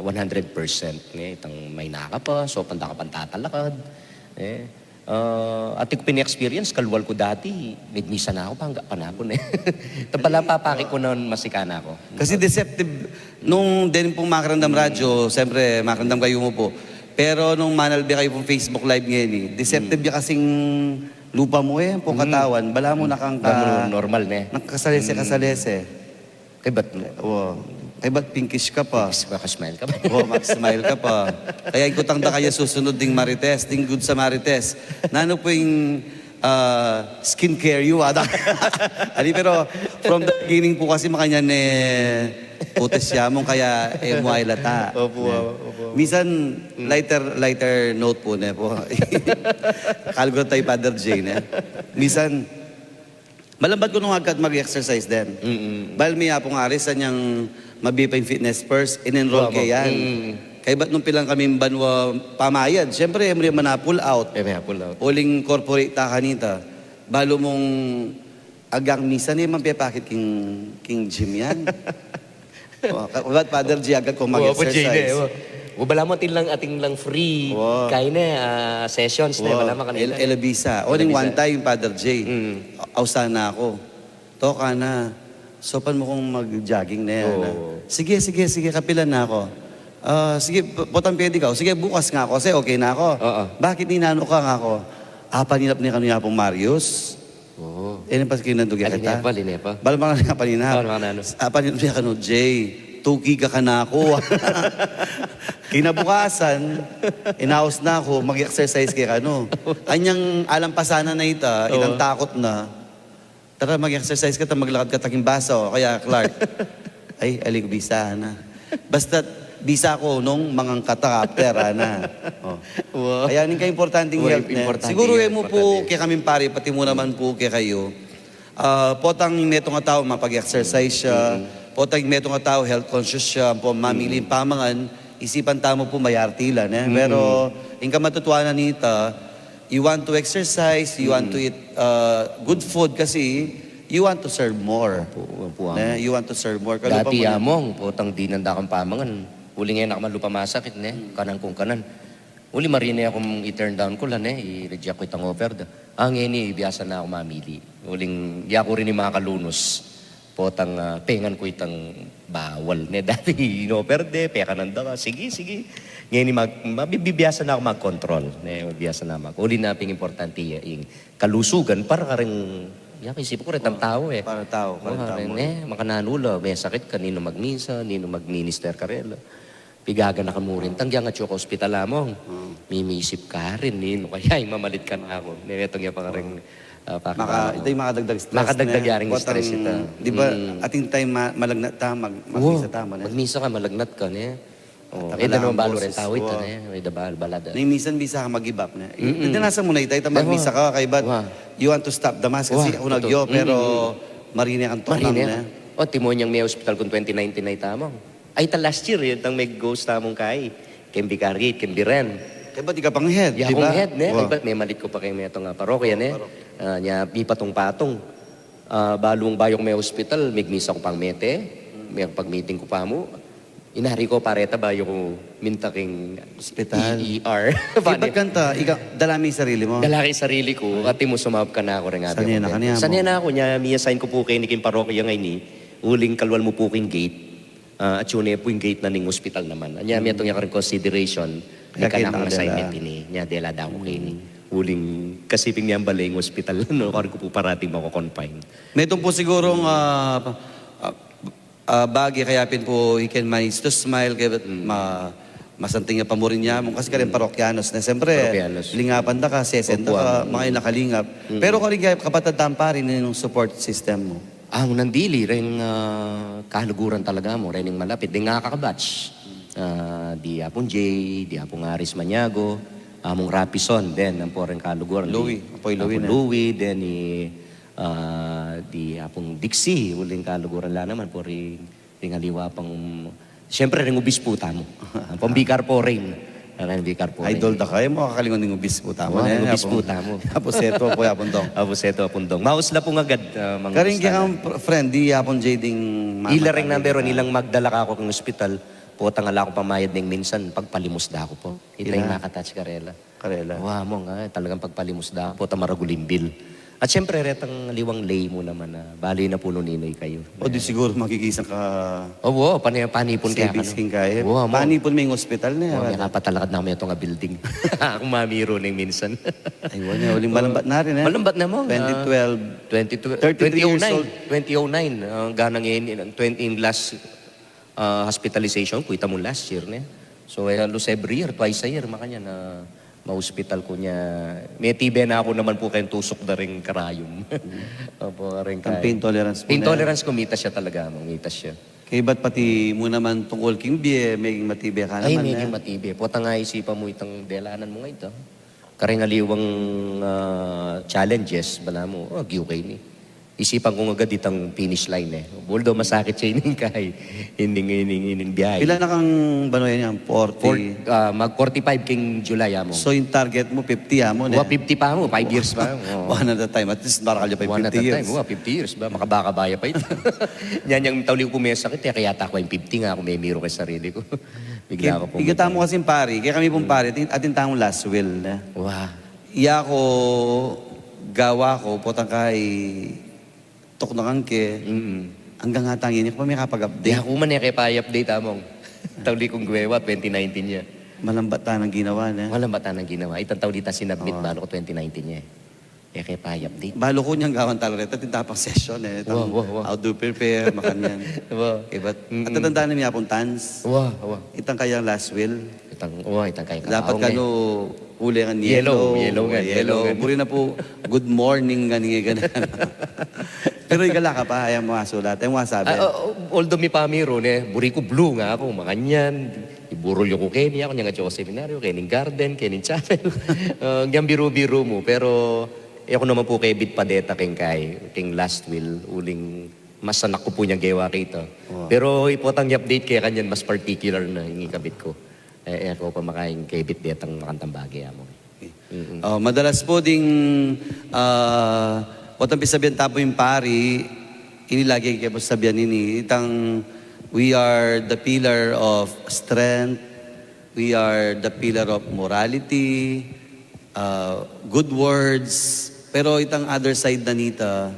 one hundred percent, ne? Itang may naka pa, so panda ka pantatalakad. Eh, ah, ati ku pin-experience, kalual ku dati, migmisa na ku, pangga pa na ku, ne? Tapala papaki ku na masika na ku. Kasi deceptive, nung deni pung makiramdam radyo, siyempre, makiramdam kayu mu pu. Pero nung manalbe kayu pung Facebook Live ngeni, deceptive ya kasing lupa mu e, pung katawan, bala mu nakang ka-, normal, ne? Nakasalese-kasalese. Kaybat, o, kaybat pinkish ka pa. Pinkish ka, smile ka pa. O, mag-smile ka pa. Kaya ikutang da kaya susunod ding Marites, ding Good Samarites. Nanu pu ing, ah, skincare yu, ada. Ali, pero from the beginning pu kasi makanyan e, putes ya mu, kaya e mu ailata. Opo, opo. Minsan, lighter, lighter note pu, ne pu. Kaluguran tayu, Father Jay, ne? Minsan, malambat ku nung agkat mag-exercise den. Bahul mi yapung ari sa nyang mabie pa ing Fitness First, in-enroll ke yan. Kaybat nung pilan kaming banwa pamayad, siyempre, e mu rin man ma-pull out. E, ma-pull out. Uling corporate ta kanita. Balu mung agang misa ne, mapepakit king, king gym yan. O, ka-, Father Jay, agad kung mag-exercise. O, bala mu atin lang, atin lang free, kaya ne, ah, sessions ne, bala mu kanita. Elabisa. Uling one time, Father Jay, ausan na ku. Toka na, saupan mu kung mag-jogging ne, ana. Sige, sige, sige, kapilan na ku. Ah, sige, potang pwede ka. Sige, bukas nga ku, kasi okay na ku. Bakit ninanu ka nga ku? Apaninap ne kanu yapung Marius. E, ne pas kinandug ya kita. Alinepa, alinepa. Bala manga na paninap. Apaninap ne kanu, Jay, tuki ka kanaku. Kinabukasan, inaus na ku, mag-exercise ke kanu. Anyang alampasan na na ita, itang takut na. Tara, mag-exercise ka, ta maglakad ka taking basa, o kaya Clark. Ay, ali ku bisa na. Basta't bisa ku nung mangangkat ka after, ana. O. Kaya ning kaimportanting health ne. Siguru e mu pu, kekaming pari, pati mu naman pu kekayu. Ah, potang metung a tau mapag-exercise ya, potang metung a tau health conscious ya, ampo mamili ing pamangan, isipan tamu pu mayarti la, ne? Pero ing kamatutuanan nita, you want to exercise, you want to eat, uh, good food kasi you want to serve more. Opo, opo, Among. Ne? You want to serve more. Dati, Among, potang dinan da kang pamangan. Uling e na ka man lupa masakit, ne? Kanan kung kanan. Uli marine akung i-turn down ku la, ne? I-reject ku itang offer da. Ah, ngeni, biasa na ku mamili. Uling, ya ku rin i makalunus. Potang, ah, pengan ku itang bawal, ne? Dati, in-offer de, pekanan da ka. Sige, sige. Ngeni, mag-, mabibiasa na ku mag-control, ne? Biasa na mag-, uli na pin importante ya ing kalusugan para karing, ya, kaisipan ku reng tau, e. Para tau, para tau, ne? Makananu la, me sakit ka, ninu magmisa, ninu magminister karela. Pigaganaka mu rin. Tanggiang atyu ka ospital, Among. Mimisip ka rin, ninu kaya ing mamalit kanaku. Ne, metung ya pa karing, ah, maka-, ita ing makadagdag stress, makadagdag ne? Ya ring stress ita. Di ba, atin time ma-, malagnat ta, mag-, magmisa ta, ne? Magmisa ka, malagnat ka, ne? O, e da naman balu ring tau ita, ne? E da balu, balada. Nung minsan bisa ka mag-give up, ne? Dinasan mu na ita, ita magmisa ka, kaybat you want to stop the mass kasi unag yu, pero marine kang tuknang, ne? O, timu nyang me-ospital kung twenty nineteen na ita, Among. Ay, ta last year, e, itang me-ghost tamung kai. Keng Vicariate, keng Biren. Kaybat ika pang head, di ba? Yakung head, ne? Kaybat memalit ku pa keng metung a parokya, ne? Ah, nya, mipatung-patung. Ah, balung bayu ku me-ospital, migmisa ku pang mete, mekapag-meeting ku pa mu. Inari ku pa reta bayu ku minta keng ospital. E R. Kaybat kanta, ika, dala me sarili mu? Dala ke sarili ku, ati mu sumaup kanaku reng abe ku. Sane na ku, nya mi-assign ku pu keni keng parokya ngeni, uling kalual mu pu keng gate. Ah, atyu ne pu ing gate na ning ospital naman. Anya, metung ya karing consideration, ing kanakung assignment ini, nya dela da ku keni. Uling, kasi pin miyambale ing ospital, no, karin ku pu parating mako-confine. Metung pu sigurung, ah, ah, ah, bage kaya pin pu, he can manage to smile, kaya ma-, masanting ya pa mu rin ya, kasi karing parokyanos na, siyempre, lingapan da ka, sesenta ka, mga nakalingap. Pero karing kaya kapatad tamu pari, ninung support system mu? Ang nandili ring, ah, kaluguran talaga mu, ring malapit, ding akakabatch. Ah, di Apung Jay, di Apung Aris Maniago, Among Rapison, then, ampo ring kaluguran, di Louie, Apoy Louie Apung na. Louie, then, i, ah, di Apung Dixie, uling kaluguran la naman, po ring, ring aliwa pang, siyempre, ring ubis pu tamu. Ang pambikar po rin. Ang pambikar po rin. Idol da kayu, makakalingon ning ubis pu tamu. Wa, ne, ring ubis pu tamu. Apu Seto, Apoy Apung Dong. Apu Seto, Apung Dong. Maus la pung agad, ah, mang Karing kaya kang pr-, friend, di Apung J ding mama. Ila ring number one, ilang magdala ka ku king ospital, potang ala kung pamayad ning minsan, pagpalimus da ku po. Ita ing makatouch karela. Karela. Wa, among, ah, talagang pagpalimus da ku, potang maragul ing bill. At siyempre, retang aliwang lay mu naman na, bali na pu nung ninu kayu. O, di siguru makikisang ka. O, wa, pani-, panipun kaya savings kanu. King kaya. Wa, among. Panipun me ing ospital ne, wa, wa, mekapatalakad na kami itang building. Aku mamiru ning minsan. Ay, wa, ne, uling malambat na rin, eh. Malambat na, among, ah, twenty twelve. Twenty twelve, thirty-three years old. Twenty oh nine, twenty oh nine, ah, ganang in, in, twenty in last, ah, hospitalization ku, ita mu last year, ne. So, eh, halos every year, twice a year, makanyan na ma-hospital ku nya. Metibe na ku naman pu keng tusuk da ring karayum. Opo, ring karayum. Pain tolerance mu na. Pain tolerance ku, mitas ya talaga, among, mitas ya. Kaybat pati mu naman tungkul king bie, meging matibe ka naman, eh. Ay, meging matibe. Potang isipan mu itang delanan mu ngeni. Kareng aliwang, ah, challenges, balamu, o, agyu keni. Isipan ku agad itang finish line, eh. Although masakit ya ining kai, ining, ining, ining biyahe. Pila na kang banu yan? Forty? Four-, ah, mag forty-five king July, among. So, ing target mu, fifty, among, ne? Wa, fifty pa mu, five years pa mu. One at a time. At least, barakal ya pa ing fifty years. One at a time, wa, fifty years ba? Makabakabaya pa ita. Yan yang tauli ku mesakit, e, kaya yata aku ing fifty nga aku memiru keng sarili ku. Bigla aku pung, iga tamu kasing pari, kaya kami pung pari, atin, atin tamung last will, ne? Wa. Iya ku, gawa ku, potang kai, tuknakan ke. Mm. Anggang ngeni, e ku pa mekapag-update. Iya ku man, e ke pa i-update, among. Tauli kung gewa, twenty nineteen ya. Malambat tanang ginawa, ne? Malambat tanang ginawa. Itang tauli ta sinubmit, balu ku twenty nineteen ya, e. E ke pa i-update. Balu ku nyang gawan tala reta, atin tang session, e. Wa, wa, wa. How to prepare, makanyan. Wa. Kaybat, mm-mm, atatandaan na mi Apung Tans. Wa, wa. Itang kayang last will. Itang, wa, itang kayang kataung, e. Dapat kanu, uling yellow, yellow, yellow, yellow. Buri na pu, good morning, ngeni, ngeni. Pero igala ka pa, ayang masulat, ayang masabi. Ah, ah, although mipamiru, ne, buri ku blue nga aku, makanyan. Iburul yu ku keni, aku nyang atyu ku seminaryo, kening garden, kening chapel. Ah, nyang biru-biru mu, pero e ku naman pu kebit pa deta keng kai, keng last will, uling masanak ku pu nyang gewa keta. Wa. Pero ipotang i-update ke kanyan, mas particular na ing ikabit ku. E, e ku pa makaing kebit detang makantang bage, among. Okay. Mm-mm. O, madalas pu ding, ah, potang pisabian ta pu ing pari, ini lagi ke pu sabian ini, itang, "We are the pillar of strength, we are the pillar of morality, ah, good words." Pero itang other side na nita,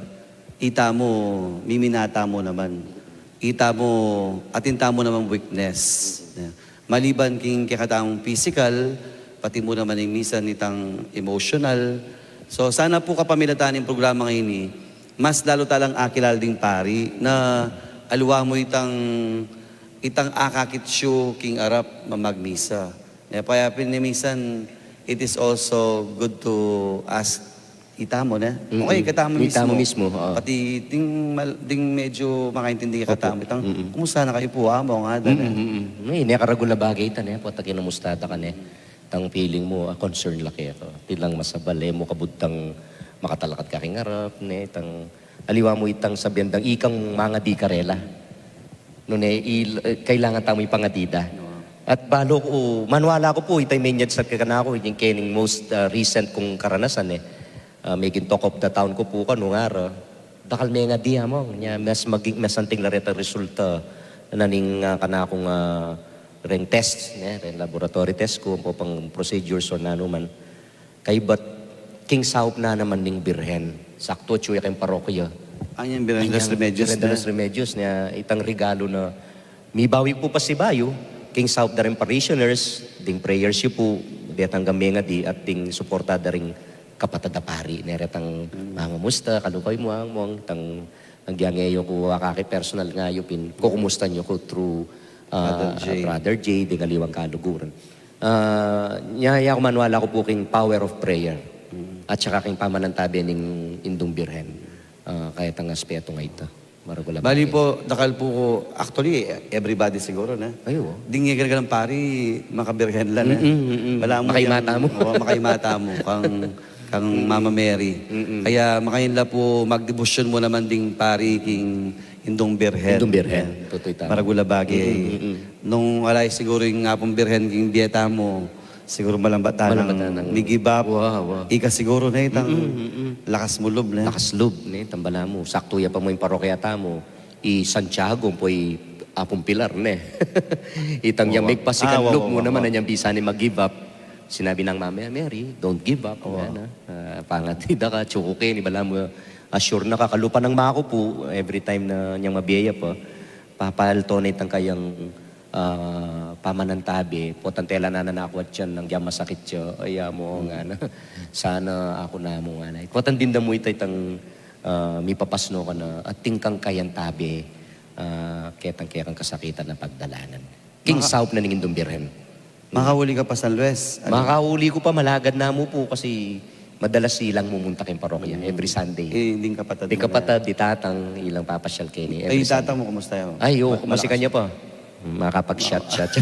ita mu, miminata mu naman. Ita mu, atin tamu namang weakness. Maliban king kekatamung pisikal, pati mu naman ing misan itang emotional. So, sana pu kapamilatan ning programang ini, mas lalu talang akilala ding pari na aliwa mu itang, itang akakit yu king arap mamagmisa. E, paya pin ni misan, it is also good to ask itamu, ne? Mm-mm. Okay, katamu mismu. Itamu mismu, oo. Pati ding mal-, ding medyo makaintindi katamu. Opo. Itang, mm-mm, "Kumusta na kayu pu, among?" Ngana, ne? Mm-mm, mm-mm. Ay, ne, karagul a bagay ita, ne? Potang kinumusta ta ka, ne? Itang feeling mu, ah, concern la keka. Tilang masabal, e mu kabud tang makatalakad ka king arap, ne? Itang aliwa mu itang sabian dang ikang mangadi karela. Nune, i-, e, kailangan tamu ipangadi da. Oo. At balu ku, maniwala ku pu, itang menyad sa kanaku, ing kening most, ah, recent kung karanasan, e. Ah, meging talk of the town ku pu kanu ngara. Dakal mengadi, among, nya mas maging, mas anting la retang resulta na ning, ah, kanakung, ah, reng test, ne, reng laboratory test ku, ampo pang procedures o nanu man. Kaybat, king saup na naman ning Birhen. Saktu atyu ya keng parokya. Anyang Birhen de los Remedios na. Anyang Birhen de los Remedios na, itang regalu na mibawi ku pasibayu, king saup da ring parishioners, ding prayers yu pu, detang mengadi at ding suporta da ring kapatad a pari, ne, retang, hmm, mangumusta, kalupa yu mu, among, itang, ang giyang e yu ku akakit personal nga yu pin, kukumustan yu ku through, ah, Brother J. Brother J, ding aliwang kaluguran. Ah, nya, ya ku maniwala ku pu king power of prayer. Mm. At saka king pamanantabe ning Indung Birhen. Ah, kaya itang aspetu nga ita. Maragul a bali bagay. Po, dakal po ko, actually, everybody siguro, ne? Ay, oo. Ding gaganakan pari, makabirhen la, ne? Mm, mm, mm. Balamu makaimata mu. Oo, makaimata mu, kang, kang Mama Mary. Mm, mm. Kaya makain la po, magdebosyon mu naman ding pari, king Indung Birhen. Indung Birhen. Yan. Tutu, tama. Maragul a bagay. Mm, mm, mm. Nung ala siguro ing Apung Birhen king bie tamu, siguro malambat tanang, malambat tanang mi-give up. Wa, wa. Ika siguro, ne, itang lakas mu lub, ne? Lakas lub, ne? Itang balamu. Saktu ya pa mu ing parokya tamu. I Santiago, ampo i Apung Pilar, ne? Itang yang megpasikan lub mu naman, anyang bisa ne mag-give up. Sinabi nang Mama Mary, "Don't give up." Wa. Yan, ah. Ah, pangatid ka, tsuku keni, balamu, assure na ka, kalupa nang maku pu, every time na nyang mabie ya pa, papalto na itang kayang ah, pamanantabe, potang tela na na aku at yan, nang masakit ya, ay, amu, ngana. Sana aku na mu, ngana. Potang dimdam mu ita itang, ah, mipapasno ka na, atin kang kayantabe, ah, ketang kekang kasakitan a pagdalangan. King saup na ning Indung Birhen. Makauli ka pa San Luis? Ano? Makauli ku pa, malagad na mu pu, kasi madalas ilang mumunta keng parokya, every Sunday. Eh, ding kapatad mu na yan? Ding kapatad, di tatang, ilang papasyal keni, every Sunday. Ay, tatang mu, kumusta yan? Ay, oo, kumusta kanya pa? Makapag-shot-shot.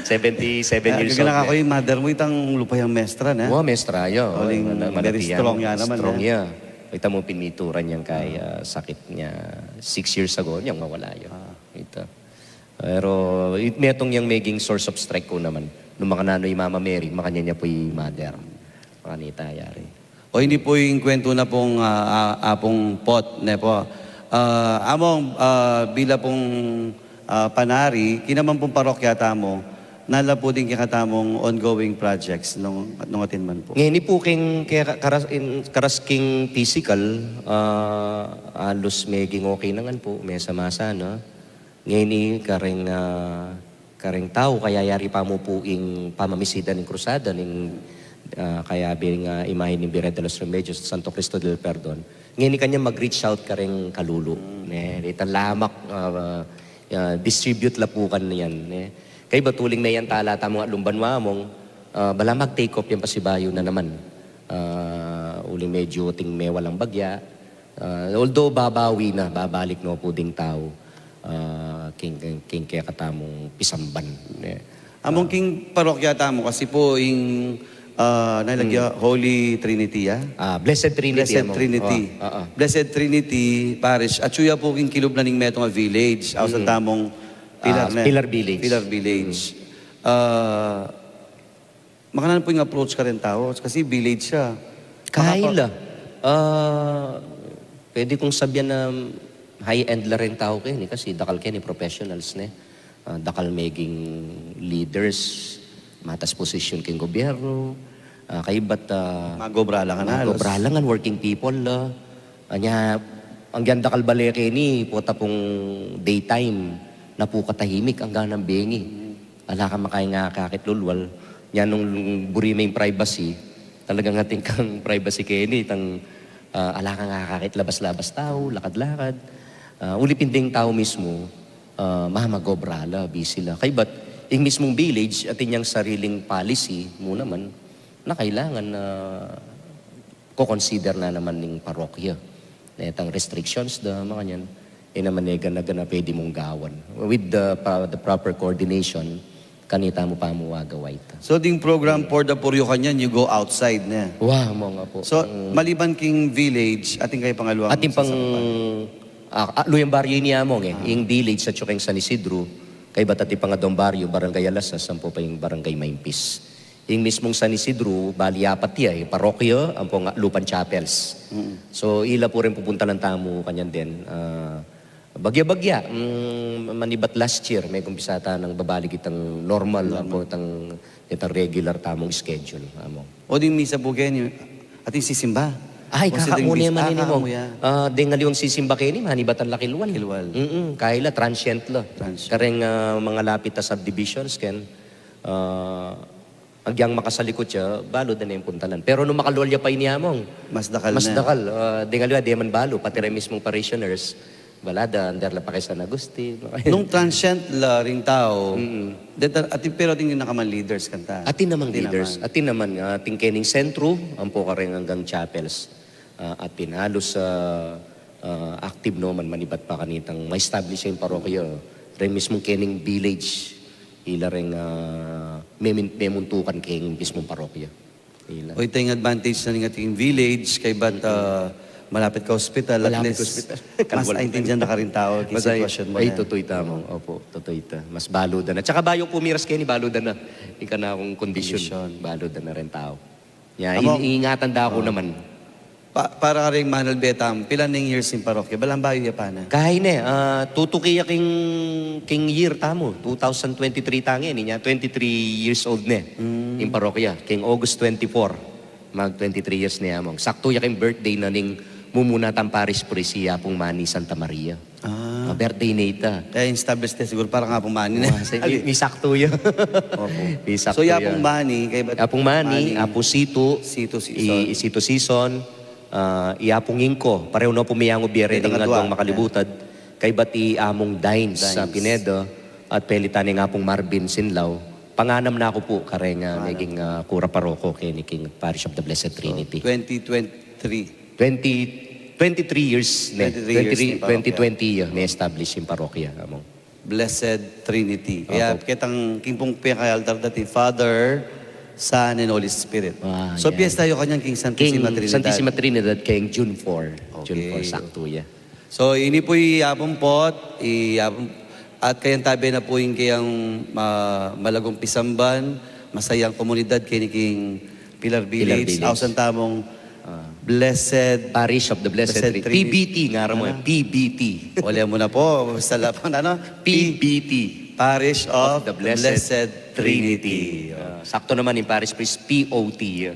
Seventy-seven years old na. Gagana ka ku, ing mother mu, itang lupa yang mestra, ne? Wa, mestra ya. Uling very strong ya naman, strong ya. Kita mu, pinituran yang kaya sakit niya six years ago, nyang mawala ya. Ita. Pero, it, metung yang meging source of strength ku naman. Nung makananu i Mama Mary, makanyan ya pu i mother. Makanita yari. O, ini pu ing kwentu na pung, ah, ah, Apung Pot, ne pu. Ah, Among, ah, bila pung, ah, panari, kinaman pung parokya tamu, nala pu ding kekatamung ongoing projects nung, nung atin man pu. Ngeni pu king, ke-, karas, in, karas king physical, ah, alus meging okay na ngan pu, mesa-masa, no? Ngeni kareng, ah, kareng tau, kaya yari pa mu pu ing pamamisita ning krusada ning, ah, kayabe ning, ah, imahe ning Birhen de los Remedios, Santo Cristo del Perdon. Ngeni kanyan mag-reach out kareng kalulu, ne? Itang lamak, ah, ah, distribute la pu kanyan, ne? Kaybat uling meyantala tamu ing lumban wa, Among, ah, bala mag-take off yang pasibayu na naman. Ah, uling medyu ating mewalang bagya, Ah, although babawi na, babalik no pu ding tau, ah, king, king, king kekatamung pisamban, ne? Among king parokya tamu, kasi pu ing, ah, nalagya Holy Trinity, ah? Ah, Blessed Trinity, Blessed Among. Trinity. Ah, ah, ah. Blessed Trinity Parish. Atyu ya pu king kilub na ning metung a village, ausan tamung Pilar, ah, ne? Pilar Village. Pilar Village. Ah, Makananu pu ing approach kareng tau? Kasi village ya. Kaila. Ah, pwede kung sabian na high-end la reng tau keni, kasi dakal keni professionals, ne? Ah, dakal meging leaders, matas posisyon king gobyerno, ah, kaybat, ah, magobra la ngan, magobra la ngan, working people la. Anya, anggang dakal bale keni, pota pung daytime, napukatahimik, anggang nang bengi. Ala kang makaing akakit lulwal. Nya nung buri me ing privacy, talagang atin kang privacy keni, itang, ah, ala kang akakit labas-labas tau, lakad-lakad. Ah, uli pin ding tau mismu, ah, mamagobra la, busy la. Kaybat, ing mismung village, atin yang sariling policy mu naman, na kailangan, ah, ko-consider na naman ning parokya. Netang restrictions da, makanyan. E naman e gana-gana pwede mung gawan. With the, pa-, the proper coordination, kanita mu pa mu agawa ita. So, ding program for the Puryo kanyan, you go outside na? Wa, Among, apu. So, maliban king village, atin kayu pangaluang sasakupan? Atin pang, ah, ah, luyang baryo ini, Among, e. Ah. Ing village at saka ing San Isidro, kaybat atin pang adwang baryo, Barangay Alasas, ampo pa ing Barangay Maimpis. Ing mismung San Isidro, bali apat ya, e, parokya, ampong lupang chapels. Mm. So, ila pu ring pupuntalan tamu kanyan din. Ah, bagya-bagya, mm, manibat last year, megumpisa ta nang babalik itang normal, ampo itang, itang regular tamung schedule, Among. O ding misa pu keni, atin sisimba? Ay, kakamu ne man ini, Among. Ah, deng aliwang sisimba keni, manibatan la kilwal. Kilwal. Mm-mm, kaila, transient la. Transient. Kareng, ah, mangalapit a subdivisions, ken, ah, agyang makasalikut ya, balu da neng puntalan. Pero nung makalwal ya pa ini, Among, mas dakal na. Mas dakal. Ah, deng aliwa, di man balu, pati reng mismung parishioners, bala da, under la pa kay San Agustin. Nung transient la ring tau, deta, atin, pero atin naman leaders kanta. Atin naman leaders. Atin naman, ah, atin kening sentro, ampo kareng anggang chapels. Ah, atin halus, ah, ah, active no man manibat pa kanitang ma-establish ing parokya. Reng mismung kening village, ila reng, ah, memin-, memuntukan keng mismung parokya. Ila. O, ita ing advantage na ning ating village, kaybat, ah, malapit ka hospital, at least, mas aintindihan na karing tau king sitwasyon mu. Ay, tutu ita, Among. Opo, tutu ita. Mas balu da na. Tsaka bayu ku pumiras keni, balu da na ing kanakung kondisyon. Kondisyon. Balu da na reng tau. Ya, Among, in-, iingatan da ku naman. Pa-, para karing manalbe tamu, pilan ing years ing parokya? Balang bayu ya pa na? Kaya ne, ah, tutuki ya king, king year tamu, two thousand twenty-three ta ngeni, inya twenty-three years old ne ing parokya, king August twenty-four, mag twenty-three years ne, Among. Saktu ya king birthday na ning mumuna tang parish priest, i Apung Manny Santa Maria. Ah. Ah, birthday ne ita. Kaya establish ne siguru para kang Apung Manny ne. Wa, sa-, mi-, misaktu ya. Opo. Misaktu ya. So, i Apung Manny, kaybat Apung Manny, Manny. Apu Situ, Situ Sison. I, i Situ Sison, ah, i Apung Ingko, pareho no pu miyangub ya reng aduang makalibutad, kaybat i Among Dines, Dines. Sa Pineda, at pelitan ne ing Apung Marvin Sinlaw. Panganam na ku pu kareng, ah, maging, ah, kura paroko keni king Parish of the Blessed Trinity. So, twenty twenty-three. Twenty, twenty-three years ne. Twenty-three years ne, twenty twenty, ah, na-establish ing parokya, Among. Blessed Trinity. Kaya, opo, ketang king pung pekayaltar dati, Father, Son, and Holy Spirit. Ah, so, yan. Piyesta yu kanyan king Santissima Trinidad. King Santissima Trinidad, king June four. June four, okay, saktu ya. So, ini pu i Apung Pot, i Apung, at kayantabe na pu ing kayang ma-, malagung pisamban, masayang komunidad, keni king Pilar Village. Pilar Village. Ausan tamung, ah, Blessed Parish of the Blessed Blessed Trinity. Trinity. P B T, ngaran mu, ano? P B T. Wala mu na po, sa lapan, ano? P B T. Parish of the Blessed Trinity. Ah, saktu naman ing parish priest, P O T.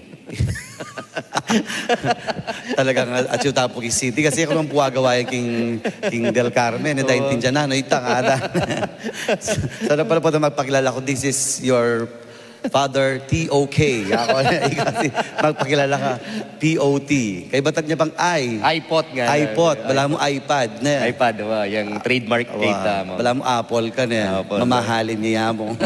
Talagang, ah, atyu tamu king city. Kasi aku naman pu agawa ya king, king Del Carmen, eh, daintindihan na, no, itang ada. Sana pala po na magpakilala ko, this is your Father T O K. Ako, ikaw, magpakilala ka, P O T. Kaybat ne pang I. iPod nga. iPod. Bala mu iPad ne. iPad, wa, yang trademark, wa, kita mu. Bala mu Apple ka ne. Apple. Mamahalin ne ya mu.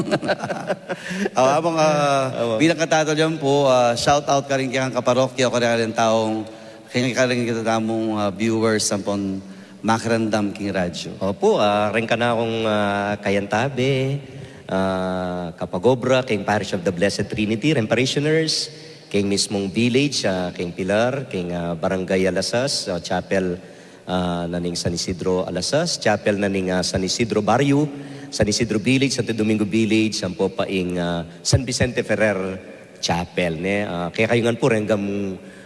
Awa, Among, ah, awa, bilang katataulian pu, ah, shout out karing kekang kaparokya o karing taung, karing kekatamung, ah, viewers ampon makiramdam king radyo. Opu, ah, reng kanakung, ah, kayantabe, ah, kapag-obra king Parish of the Blessed Trinity, reng parishioners, king mismung village, ah, king Pilar, king, ah, Barangay Alasas, ah, Chapel, ah, na ning San Isidro Alasas, Chapel na ning, ah, San Isidro Barrio, San Isidro Village, Santo Domingo Village, ampo pa ing, ah, San Vicente Ferrer Chapel, ne? Ah, kekayu ngan pu reng,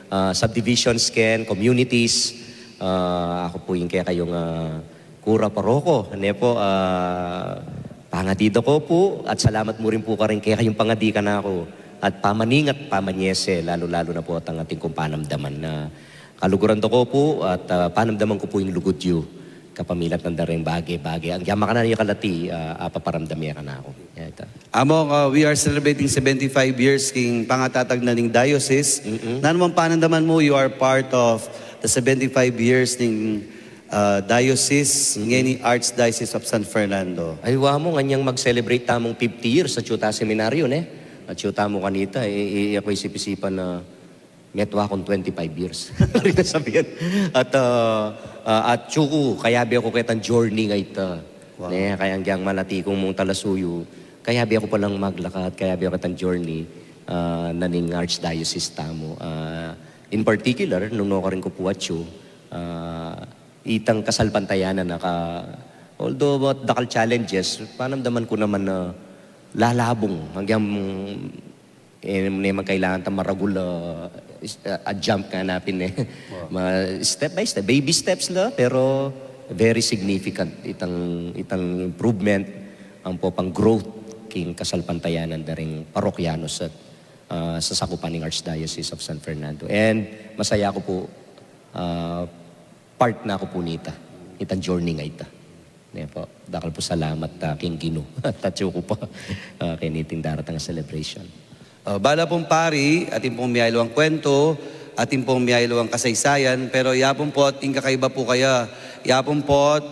ah, subdivisions ken communities, ah, aku pu ing kekayung, ah, kura paroko, ne pu, ah, pangadi da ko pu, at salamat mu rin pu karing kekayung pangadi kanaku, at pamaningat, pamanyese, lalu-lalu na pu itang atin kung panamdaman na kaluguran da ko pu, at, ah, panamdaman ku pu ing lugud yu kapamilatan da reng bage-bage. Agyang makananu ya kalati, ah, apaparamdam ya kanaku. Ya, ita. Among, ah, we are celebrating seventy-five years king pangatatag na ning diocese. Mm-mm. Nanu mang panamdaman mu, you are part of the seventy-five years ning, ah, diocese, mm-mm, ngeni Archdiocese of San Fernando? Ay, wa mu, nganyang mag-celebrate tamung fifty years atyu ta seminaryo, ne? Atyu tamu kanita, e, e, e ku isip-isipan na metua kung twenty-five years. Rita sabihan. At, ah, ah, atyu ku, kayabe ku ketang journey nga ita. Wow. Ne, kaya agyang malati kung mung talasuyu, kayabe ku palang maglakad, kayabe ku ketang journey, ah, na ning Archdiocese tamu. Ah, in particular, nung nukarin ku pu atyu, ah, itang kasalpantayanan na ka, although dakal challenges, panamdaman ku naman na lalabung, agyang e ne man kailangan tang maragul, ah, is-, ah, a jump ngana pin, e. Wow. Ma-, step by step, baby steps la, pero very significant itang, itang improvement, ampo pang growth king kasalpantayanan da ring parokyanos at, ah, sasakupan ning Archdiocese of San Fernando. And masaya ku pu, ah, part na ku pu nita, itang journey nga ita. Ne pu, dakal pu salamat, ah, king Ginu. Atyu ku pa, ah, keniting daratang a celebration. Ah, bala pung pari, atin pung miyayaliwang kwentu, atin pung miyayaliwang kasaysayan, pero ya pung pot, ing kakaiba pu kaya, ya pung pot,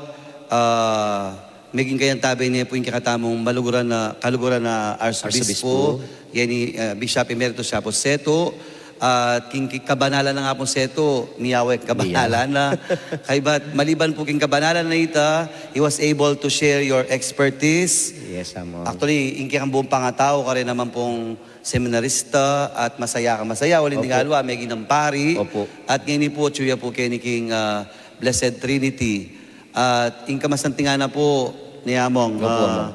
ah, meging kayantabe ne pu ing kekatamung maluguran na, kaluguran na Arsobispo, Arsobispo, ngeni, ah, Bishop Emeritus Siapo Setu, At king ki-, kabanalan na nga pung setu, miyawe kabanalan na. Kaybat maliban pu king kabanalan a ita, he was able to share your expertise. Yes, Among. Actually, ing kekang buung pangatau, karin naman pung seminarista at masaya ka masaya, uling ding alwa, meging pari. Opo. At ngeni pu, atyu ya pu keni king, ah, Blessed Trinity. At ing kamasantingan na pu, ne Among, opo, ah, Among.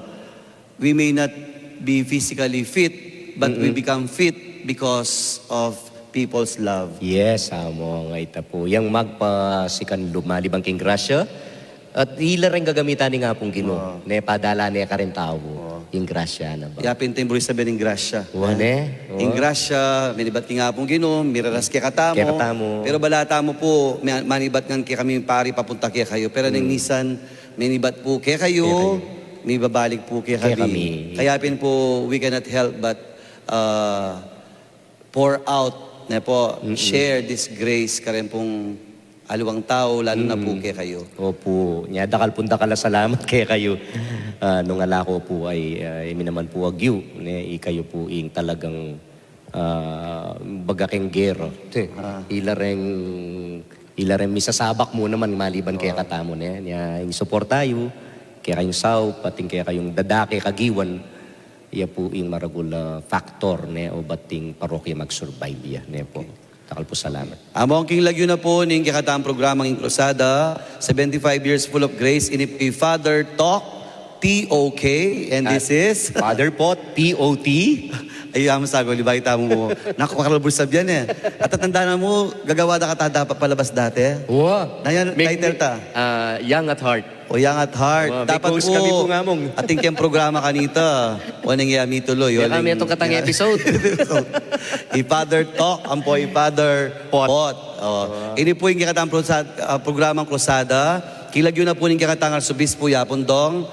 We may not be physically fit, but we become fit because of people's love. Yes, Among, ita pu. Yang magpasikan lub, maliban king grasya, at ila reng gagamitan ning Apung Ginu. Ne, padala ne karing tau. Ing grasya na ba? Yapin teng buri sabian ing grasya. Wa, ne? Ing grasya, menibat king Apung Ginu, miraras kekatamu. Kekatamu. Pero bala tamu pu, ma-, manibat ngan kekami pari papunta kekayu. Pero neng misan, menibat pu kekayu, mibabalik pu kekami. Kekami. Kaya pin pu, we cannot help but, uh, pour out, ne pu, share this grace karin pung aliwang tau, lalu na pu kekayu. Opu, nya dakal pung dakal a salamat kekayu. Ah, nung ala ko pu ay, ah, imi naman pu agyu, ne, ikayu pu ing talagang ah, baga keng gera. Ila reng, ila reng misasabak mu naman maliban kekatamu, ne. Nya, ing suporta yu, kekayung saup, pati ing kekayung dadake kagiwan, ya pu ing maragul a factor, ne, o bat ing parokya mag-survive ya, ne pu. Dakal pu salamat. Among, king lagyu na pu ning kekatang programang Ing Krusada, seventy-five years full of grace, ini pu i Father Tok, T O K, and this is Father Pot, P O T. Ay, amu sa guli, baita mu. Naku, makalubus sabian e. At tatandaan mu, gagawa da kata dapat palabas dati. Wa. Na yan, title ta? Ah, Young at Heart. O, Young at Heart. Wa, dapat pu, kami pu nga, Among. Atin keng programa kanita. Wa neng iya mituloy, wa neng iya. Kami itong katang episode. I Father Tok, ampo i Father Pot. Pot. O, ini pu ing kekatang prusa-, ah, programang Krusada. King lagyu na pu ning kekatang Arsobispo Yapun Dong,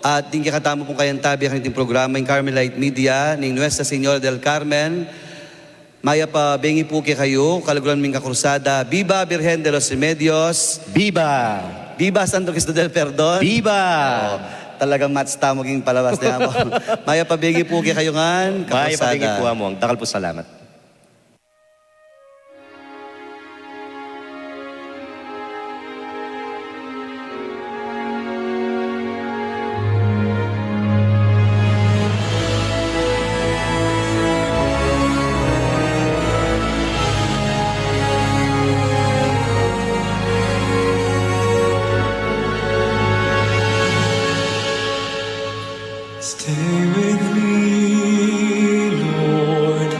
at ding kekatamu pung kayantabi kaniting programa, ing Carmelite Media, ning Nuestra Señora del Carmen. Mayap a bengi pu kekayu, kaluguran ming kakrusada. Viva Virgen de los Remedios! Viva! Viva Santo Cristo del Perdon! Viva! O, talagang match tamu king palabas na yan. Mayap a bengi pu kekayu ngan, kakrusada. Mayap a bengi pu, Among. Dakal pu salamat. Stay with me, Lord,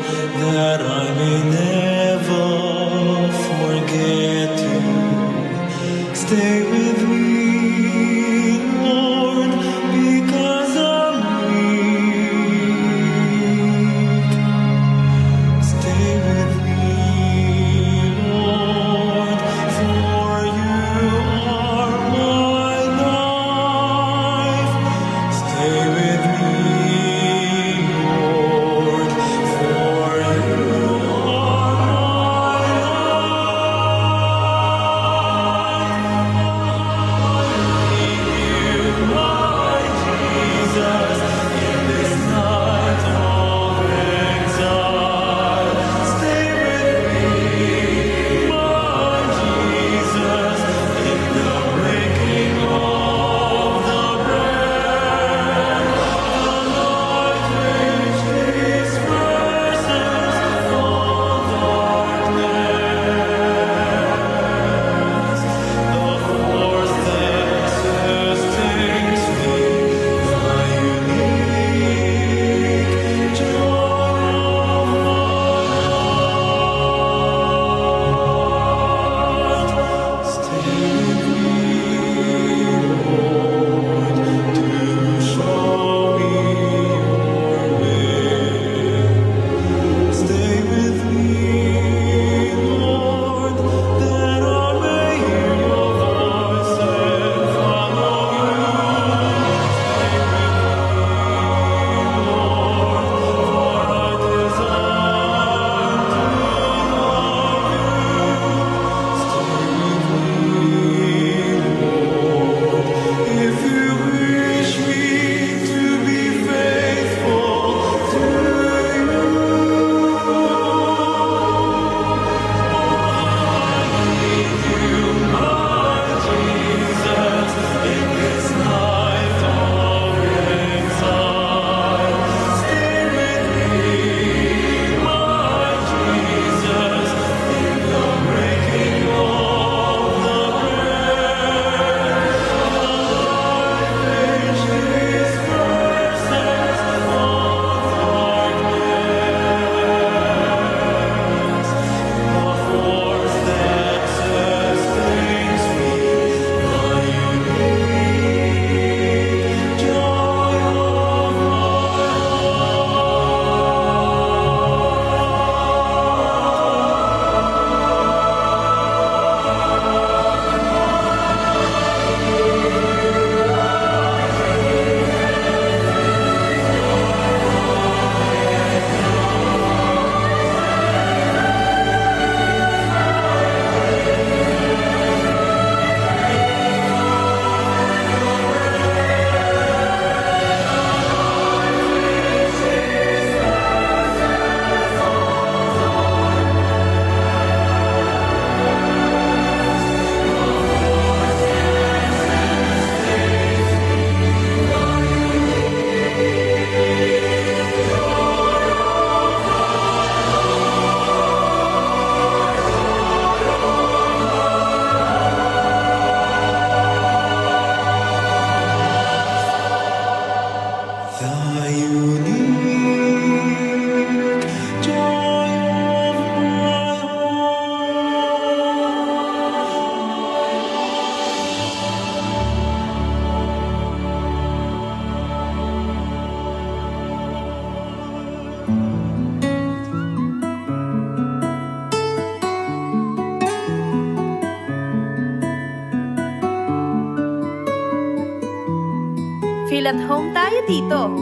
Feel at home tayo dito.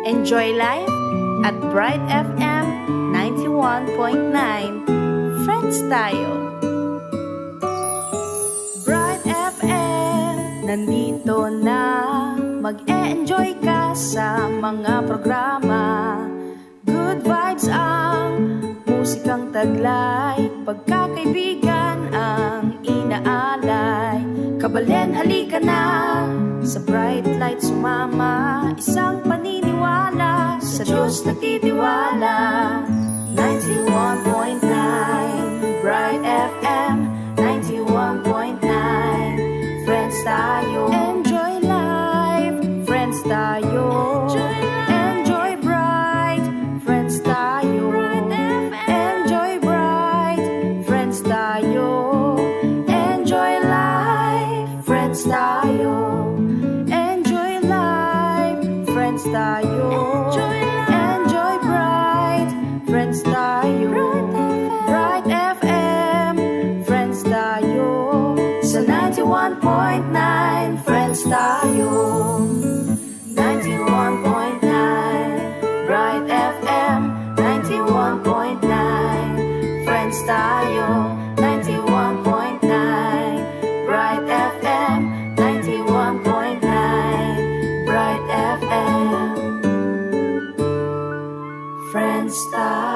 Enjoy life at Bright F M ninety-one point nine. Friends tayo. Bright F M, nandito na. Mag-e-enjoy ka sa mga programa. Good vibes ang musikang taglay, pagkakaibigan ang inaalay. Kabalen, halika na, sa Bright Light sumama. Isang paniniwala, sa Diyos nagtitiwala. Ninety-one point nine Bright F M, ninety-one point nine. Friends tayo. Enjoy life, friends tayo. Enjoy life. Enjoy Bright, friends tayo. Bright F M. Enjoy Bright, friends tayo. Enjoy life, friends tayo. Enjoy life, friends tayo. Enjoy life. Enjoy Bright, friends tayo. Bright F M. Bright F M, friends tayo. Sa ninety-one point nine, friends tayo. Ninety-one point nine Bright F M, ninety-one point nine. Friends tayo, ninety-one point nine Bright F M, ninety-one point nine Bright F M. Friends tayo.